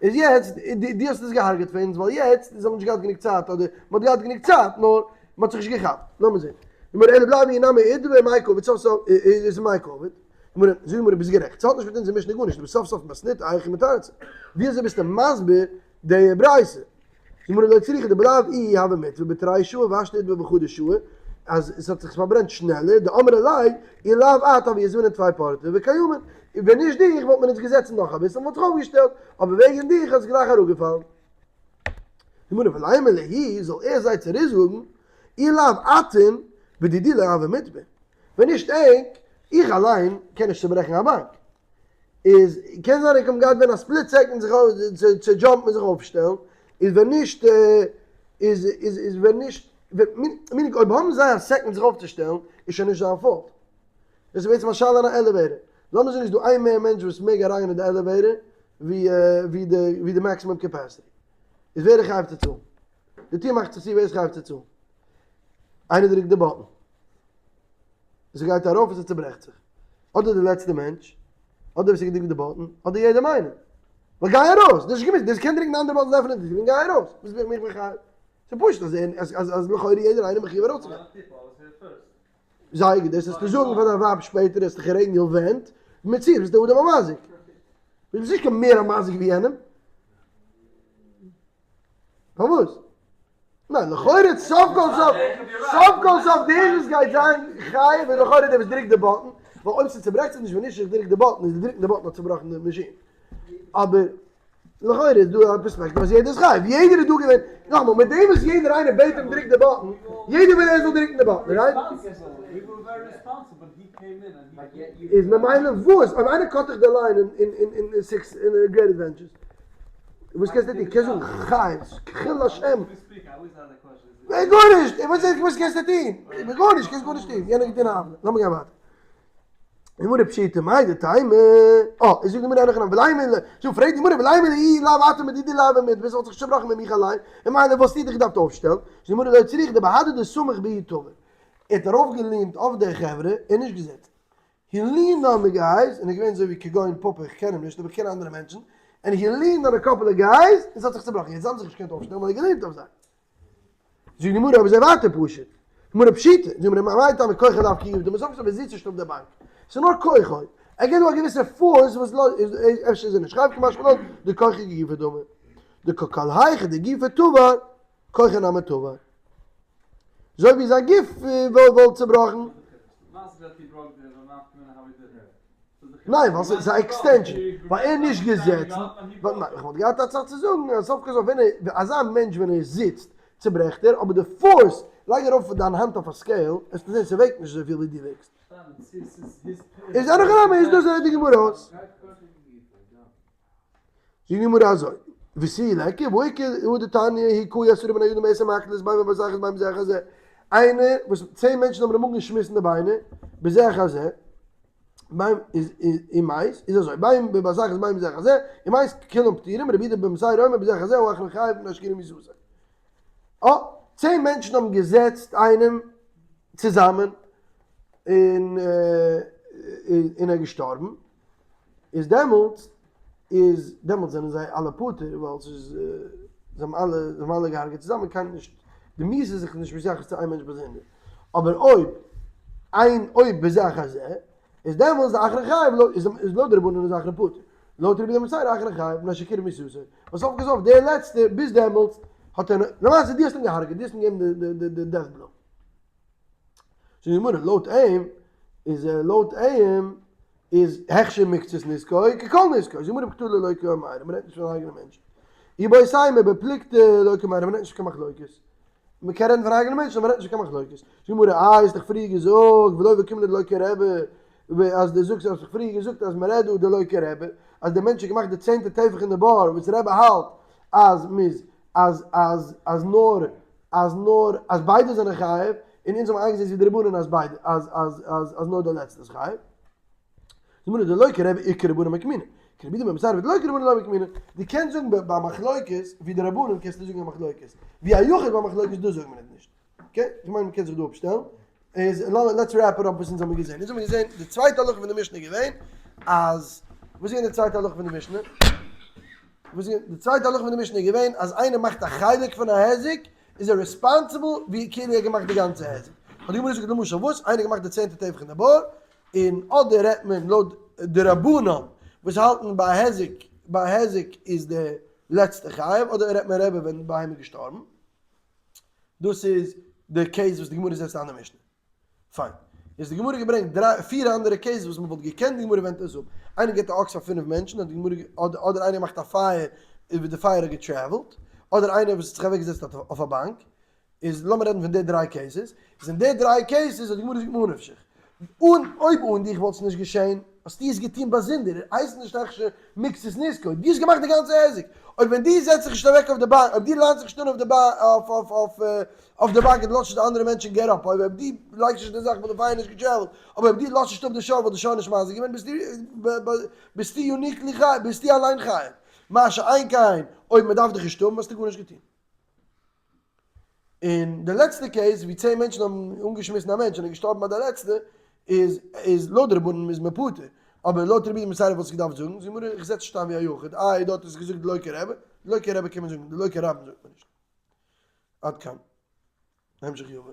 איז יעצט, דו האסט עס געהארגעט פאר אונז, ווייל יעצט, אונז האבן נישט געהאט גענוג צייט, אדער מ'האט געהאט גענוג צייט, נאר מ'האט זיך נישט געכאפט, לאמיר זען. גמרא אלא בלאו איהו נמי איתבר מאי קעביד, סוף סוף איז מאי קעביד, גמרא, זאגט גמרא ביסט גערעכט, ס'האט נישט מיט אונזער משנה גארנישט, אבער סוף סוף מתניתא היכי מתרצא, ווי אזוי ביסטו מסביר די ברייתא? גמרא לא צריכא דבלאו איהו הוה מיתבר בתרי שעה והשתא איתבר בחדא שעה, אז עס האט זיך פארברענט שנעלער, דאמרי ליה אי לאו את הוה יתבינן טפי פורתא וקיימין, און ווען נישט דיך וואלט מען אונז געזעצן נאך אביסל און וואלט זיך אויפגעשטעלט, אבער וועגן דיך האט עס גלייך אראפגעפאלן. גמרא ולימא להו זאל ער זיי צוריקזאגן, אי לאו אתון בדידי לא הוה מיתבר, ווען נישט ענק, איך אליין קען נישט צוברעכן א באנק, איז קען זיין איך האב געהאט ווען א split second זיך צו jump ן און זיך אויפשטעלן, איז ווען נישט איז איז איז ווען נישט meaning אויב האבן זיי א second זיך אויפצושטעלן איז שוין נישט זיין fault. דאס איז בעצם א שאלה אין א elevator. לאמיר זאגן איז דא איין מער מענטש וואס מעג אריינגיין אין די elevator ווי ווי די ווי די maximum capacity. איז ווער איז חייב צו צאלן? די טיר מאכט זיך צו ווער איז חייב צו צאלן? איינער דרוקט די button. עס גייט ארויף און ס'צוברעכט זיך. אדער די לעצטע מענטש, אדער ווער ס'געדרוקט די button, אדער יעדעם איינעם. ווייל גיי ארויס! דו האסט נישט געמוזט, דו קענסט דרוקן די אנדערע button definitely, דו גיי ארויס! וואס בין איך מיך מחייב? ס'איז פשוט אז אז אז לכאורה יעדער איינער מחויב ארויסצוגיין. זייער גוט, דאס וועסטו זאגן פאר דיין ווייב שפעטער, וועסט דיך רעגן איר ווענט, מציאות ביסטו אדם המזיק. דו ביסט נישט קיין מער א מזיק ווי יענעם. פארוואס? ניין, לכאורה סוף כל סוף, סוף כל סוף דער וואס גייט זיין חייב איז לכאורה דער וואס דרוקט די button, ווייל אויב ס'צוברעכט זיך נישט ווען נישט איך דרוק די button איז די דרוקן די button האט צובראכן די מאשין. אבער לכאורה איז דא א פערספעקטיוו אז יעדער איז חייב, יעדער איז דא געווען, נאכאמאל מיט דעם וואס יעדער איינער בעט אים דרוק די button, יעדער וויל ער זאל דרוקן די button, right? איז ממילא וואס? אויב איינער cut דיך די line אין six אין Great Adventures. וואס קענסטו טון? קענסט זאגן חי, חילול השם. גארנישט! וואס קענסטו טון? גארנישט, קענסט גארנישט טון. יענער האט געטון א עוולה. לאמיר גיין ווייטער. גמרא פשיטא מהו דתימא. אה, איז זאגט די גמרא אין הכי נמי ולימא ליה. זאג, פרעגט די גמרא ולימא ליה אי לאו אתה מדידי לא הוה מיתבר, ס'וואלט זיך צובראכן מיט מיך אליין, און ממילא וואלסטו דיך געדארפט אויפשטעלן. זאגט די גמרא לא צריכא דבהדי דסמיך בהו תבר. ער האט ארויפגעלענט אויף די חברה און נישט געזעצט. He leaned on the guys, און ער איז געווען אזוי ווי כגון פאפא, איך קען אים נישט אבער איך קען אנדערע מענטשן, and he leaned on a couple of guys, און ס'האט זיך צובראכן, יעצט זיי האבן זיך נישט געקענט אויפשטעלן ווייל ער האט גע lean ט אויף זיי. זאגט די גמרא אבער זיי ווייטער פשוט, גמרא פשיטא, זאגט די גמרא מאי טעמא כוחו לאו כגופו דמי, סוף כל סוף ער זיצט נישט אויף די באנק, ס'איז נאר כוחו, ער געבט דא א געוויסע force וואס אפשר איז ער נישט חייב קמשמע לן דכוחו כגופו דמי, דקא כל היכא דגופיה תבר, כוחו נמי תבר. אזוי ווי זיין גוף וואלט צובראכן. ניין ווייל ס'איז א extension, ווייל ער איז נישט געזעצן, ווייל ניין איך וואלט געהאט א צד צו זאגן אז סוף כל סוף ווען ער, אזא מענטש ווען ער זיצט צוברעכט ער, אבער די force, לייג ארויף דיין האנט אויף א scale, וועסטו זען ס'וועגט נישט אזויפיל ווי דו וועגסט. איז אין הכי נמי איז דאס רעדט די גמרא אויס. זאגט די גמרא אזוי, ותו ליכא, והא איכא הא דתניא הכוהו עשרה בני אדם בעשר מקלות בין בבת אחת בין בזה אחר זה, איינער וואס צען מענטשן האבן אים אנגעשמיסן די ביינער בזה אחר זה, בין איז ומת, איז אזוי, בין בבת אחת בין בזה אחר זה, ומת כולם פטורים, רבי יהודה בן בתירא אומר בזה אחר זה האחרון חייב מפני שהכירו מיתתו. אה, צען מענטשן האבן געזעצט איינעם צוזאמען און און ער איז געשטארבן. איז דעמאלטס איז דעמאלטס זענען זיי אלע פטור ווייל ס'איז זיי האבן אלע זיי האבן אלע געהארגעט צוזאמען קיינער נישט די מיתה איז זיך נישט מתייחס צו איין מענטש באזונדער אבער אויב איין אויב בזה אחר זה איז דעמאלטס די אחרון חייב לויט איז איז לויט די רבנן איז אחרון פטור לויט רבי יהודה בן בתירא אחרון חייב מפני שהכירו מיתתו ווייל סוף כל סוף דער לעצטער ביז דעמאלטס האט ער למעשה דו האסט אים געהארגעט דו האסט אים געגעבן די די די death blow. זאגט די גמרא לויט אים איז לויט אים איז הכשר מקצת נזקו ככל נזקו, זאגט די גמרא בקטלא לא קאמרי, מען רעדט נישט פון הרג'נען מענטשן, איבעית אימא בפלוגתא לא קאמרי, מען רעדט נישט פון קיין מחלוקת, מען קען רעדן פון הרג'נען מענטשן אבער מען רעדט נישט פון קיין מחלוקת, זאגט די גמרא איי האסט דאך פריער געזאגט ולא אוקימנא דלא כרבי, אז דו זאגסט האסט דאך פריער געזאגט אז מען רעדט דא דלא כרבי, אז דער מענטש האט געמאכט די צענטע טפח אין די בור וואס רבי האלט אז מ'איז אז אז אז נאר אז נאר אז ביידע זענען חייב, און אונז האבן איינגעזעצט ווי די רבנן אז ביידע אז אז אז אז נאר דער לעצטער איז חייב. די גמרא דלא כרבי איכא רבנן מוקמינן, כרבי יהודה בן בתירא ודלא כרבנן לא מוקמינן, דו קענסט זאגן ביי מחלוקת ווי די רבנן קענסטו זאגן א מחלוקת, ווי א יחיד ביי מחלוקת דאס זאגן מיר נישט. Okay, איך מיין מ'קען זיך דא אפשטעלן. איז let's wrap it up וואס אונז האבן געזען. אונז האבן געזען די צווייטע הלכה פון די משנה איז געווען אז וואס איז געווען די צווייטע הלכה פון די משנה? וואס איז די צווייטע הלכה פון די משנה איז געווען אז איינער מאכט א חלק פון א היזק איז ער responsible ווי כאילו ער האט געמאכט די גאנצע היזק. האט די גמרא געזאגט למשל וואס? איינער האט געמאכט די צענטע טפח אין די בור, און אדער רעדט מען לויט די רבנן וואס האלטן ביי א היזק, ביי א היזק איז די לעצטע חייב, אדער רעדט מען רבי ווען די בהמה איז געשטארבן. דאס איז די case וואס די גמרא זעצט איין די משנה. פיין. איז די גמרא געברענגט דריי פיר אנדערע cases וואס מען וואלט געקענט די גמרא ווענדט עס אפ. איינער געבט א אקס פאר פינף מענטשן האט די גמרא אדער אדער איינער מאכט א פייער ווי די פייער האט גע travel ט, אדער איינער וואס האט זיך אוועק געזעצט אויף א באנק. איז לאמיר רעדן פון די דריי cases. איז אין די דריי cases האט די גמרא געזאגט ממה נפשך. און אויב אן דיך וואלט עס נישט געשען, האסטו עס געטון באזונדער, הייסט נישט הכשר מקצת נזקו, דו האסט געמאכט די גאנצע היזק, אויב ווען דו זעצט זיך נישט אוועק אויף די באנק, אויב דו ליינסט זיך נישט אן אויף די אויף די באנק און דו לאזט נישט די אנדערע מענטשן get up, אויב אויב דו לייגסט נישט די זאך וואלט די פייער נישט גע travel ט, אבער אויב דו לאזט נישט אפ די שור וואלט די שור נישט מזיק געווען, ביסטו ביסטו uniquely חייב, ביסטו אליין חייב. מה שאין כן אויב מען דארף דיך נישט האבן האסטו גארנישט געטון. און די לעצטע case ווי צען מענטשן האבן אנגעשמיסן א מענטש און ער איז געשטארבן ביי די לעצטע, איז איז לויט די רבנן איז מען פטור, אבער לויט רבי יהודה בן בתירא וואלסטו געדארפט זאגן, זאגט גמרא איך זעץ נישט איין ווי א יחיד, איי דארט איז געזאגט דלא כרבי, דלא כרבי קען מען זאגן, דלא כרבים זאגט מען נישט. עד כאן. המשך יבוא.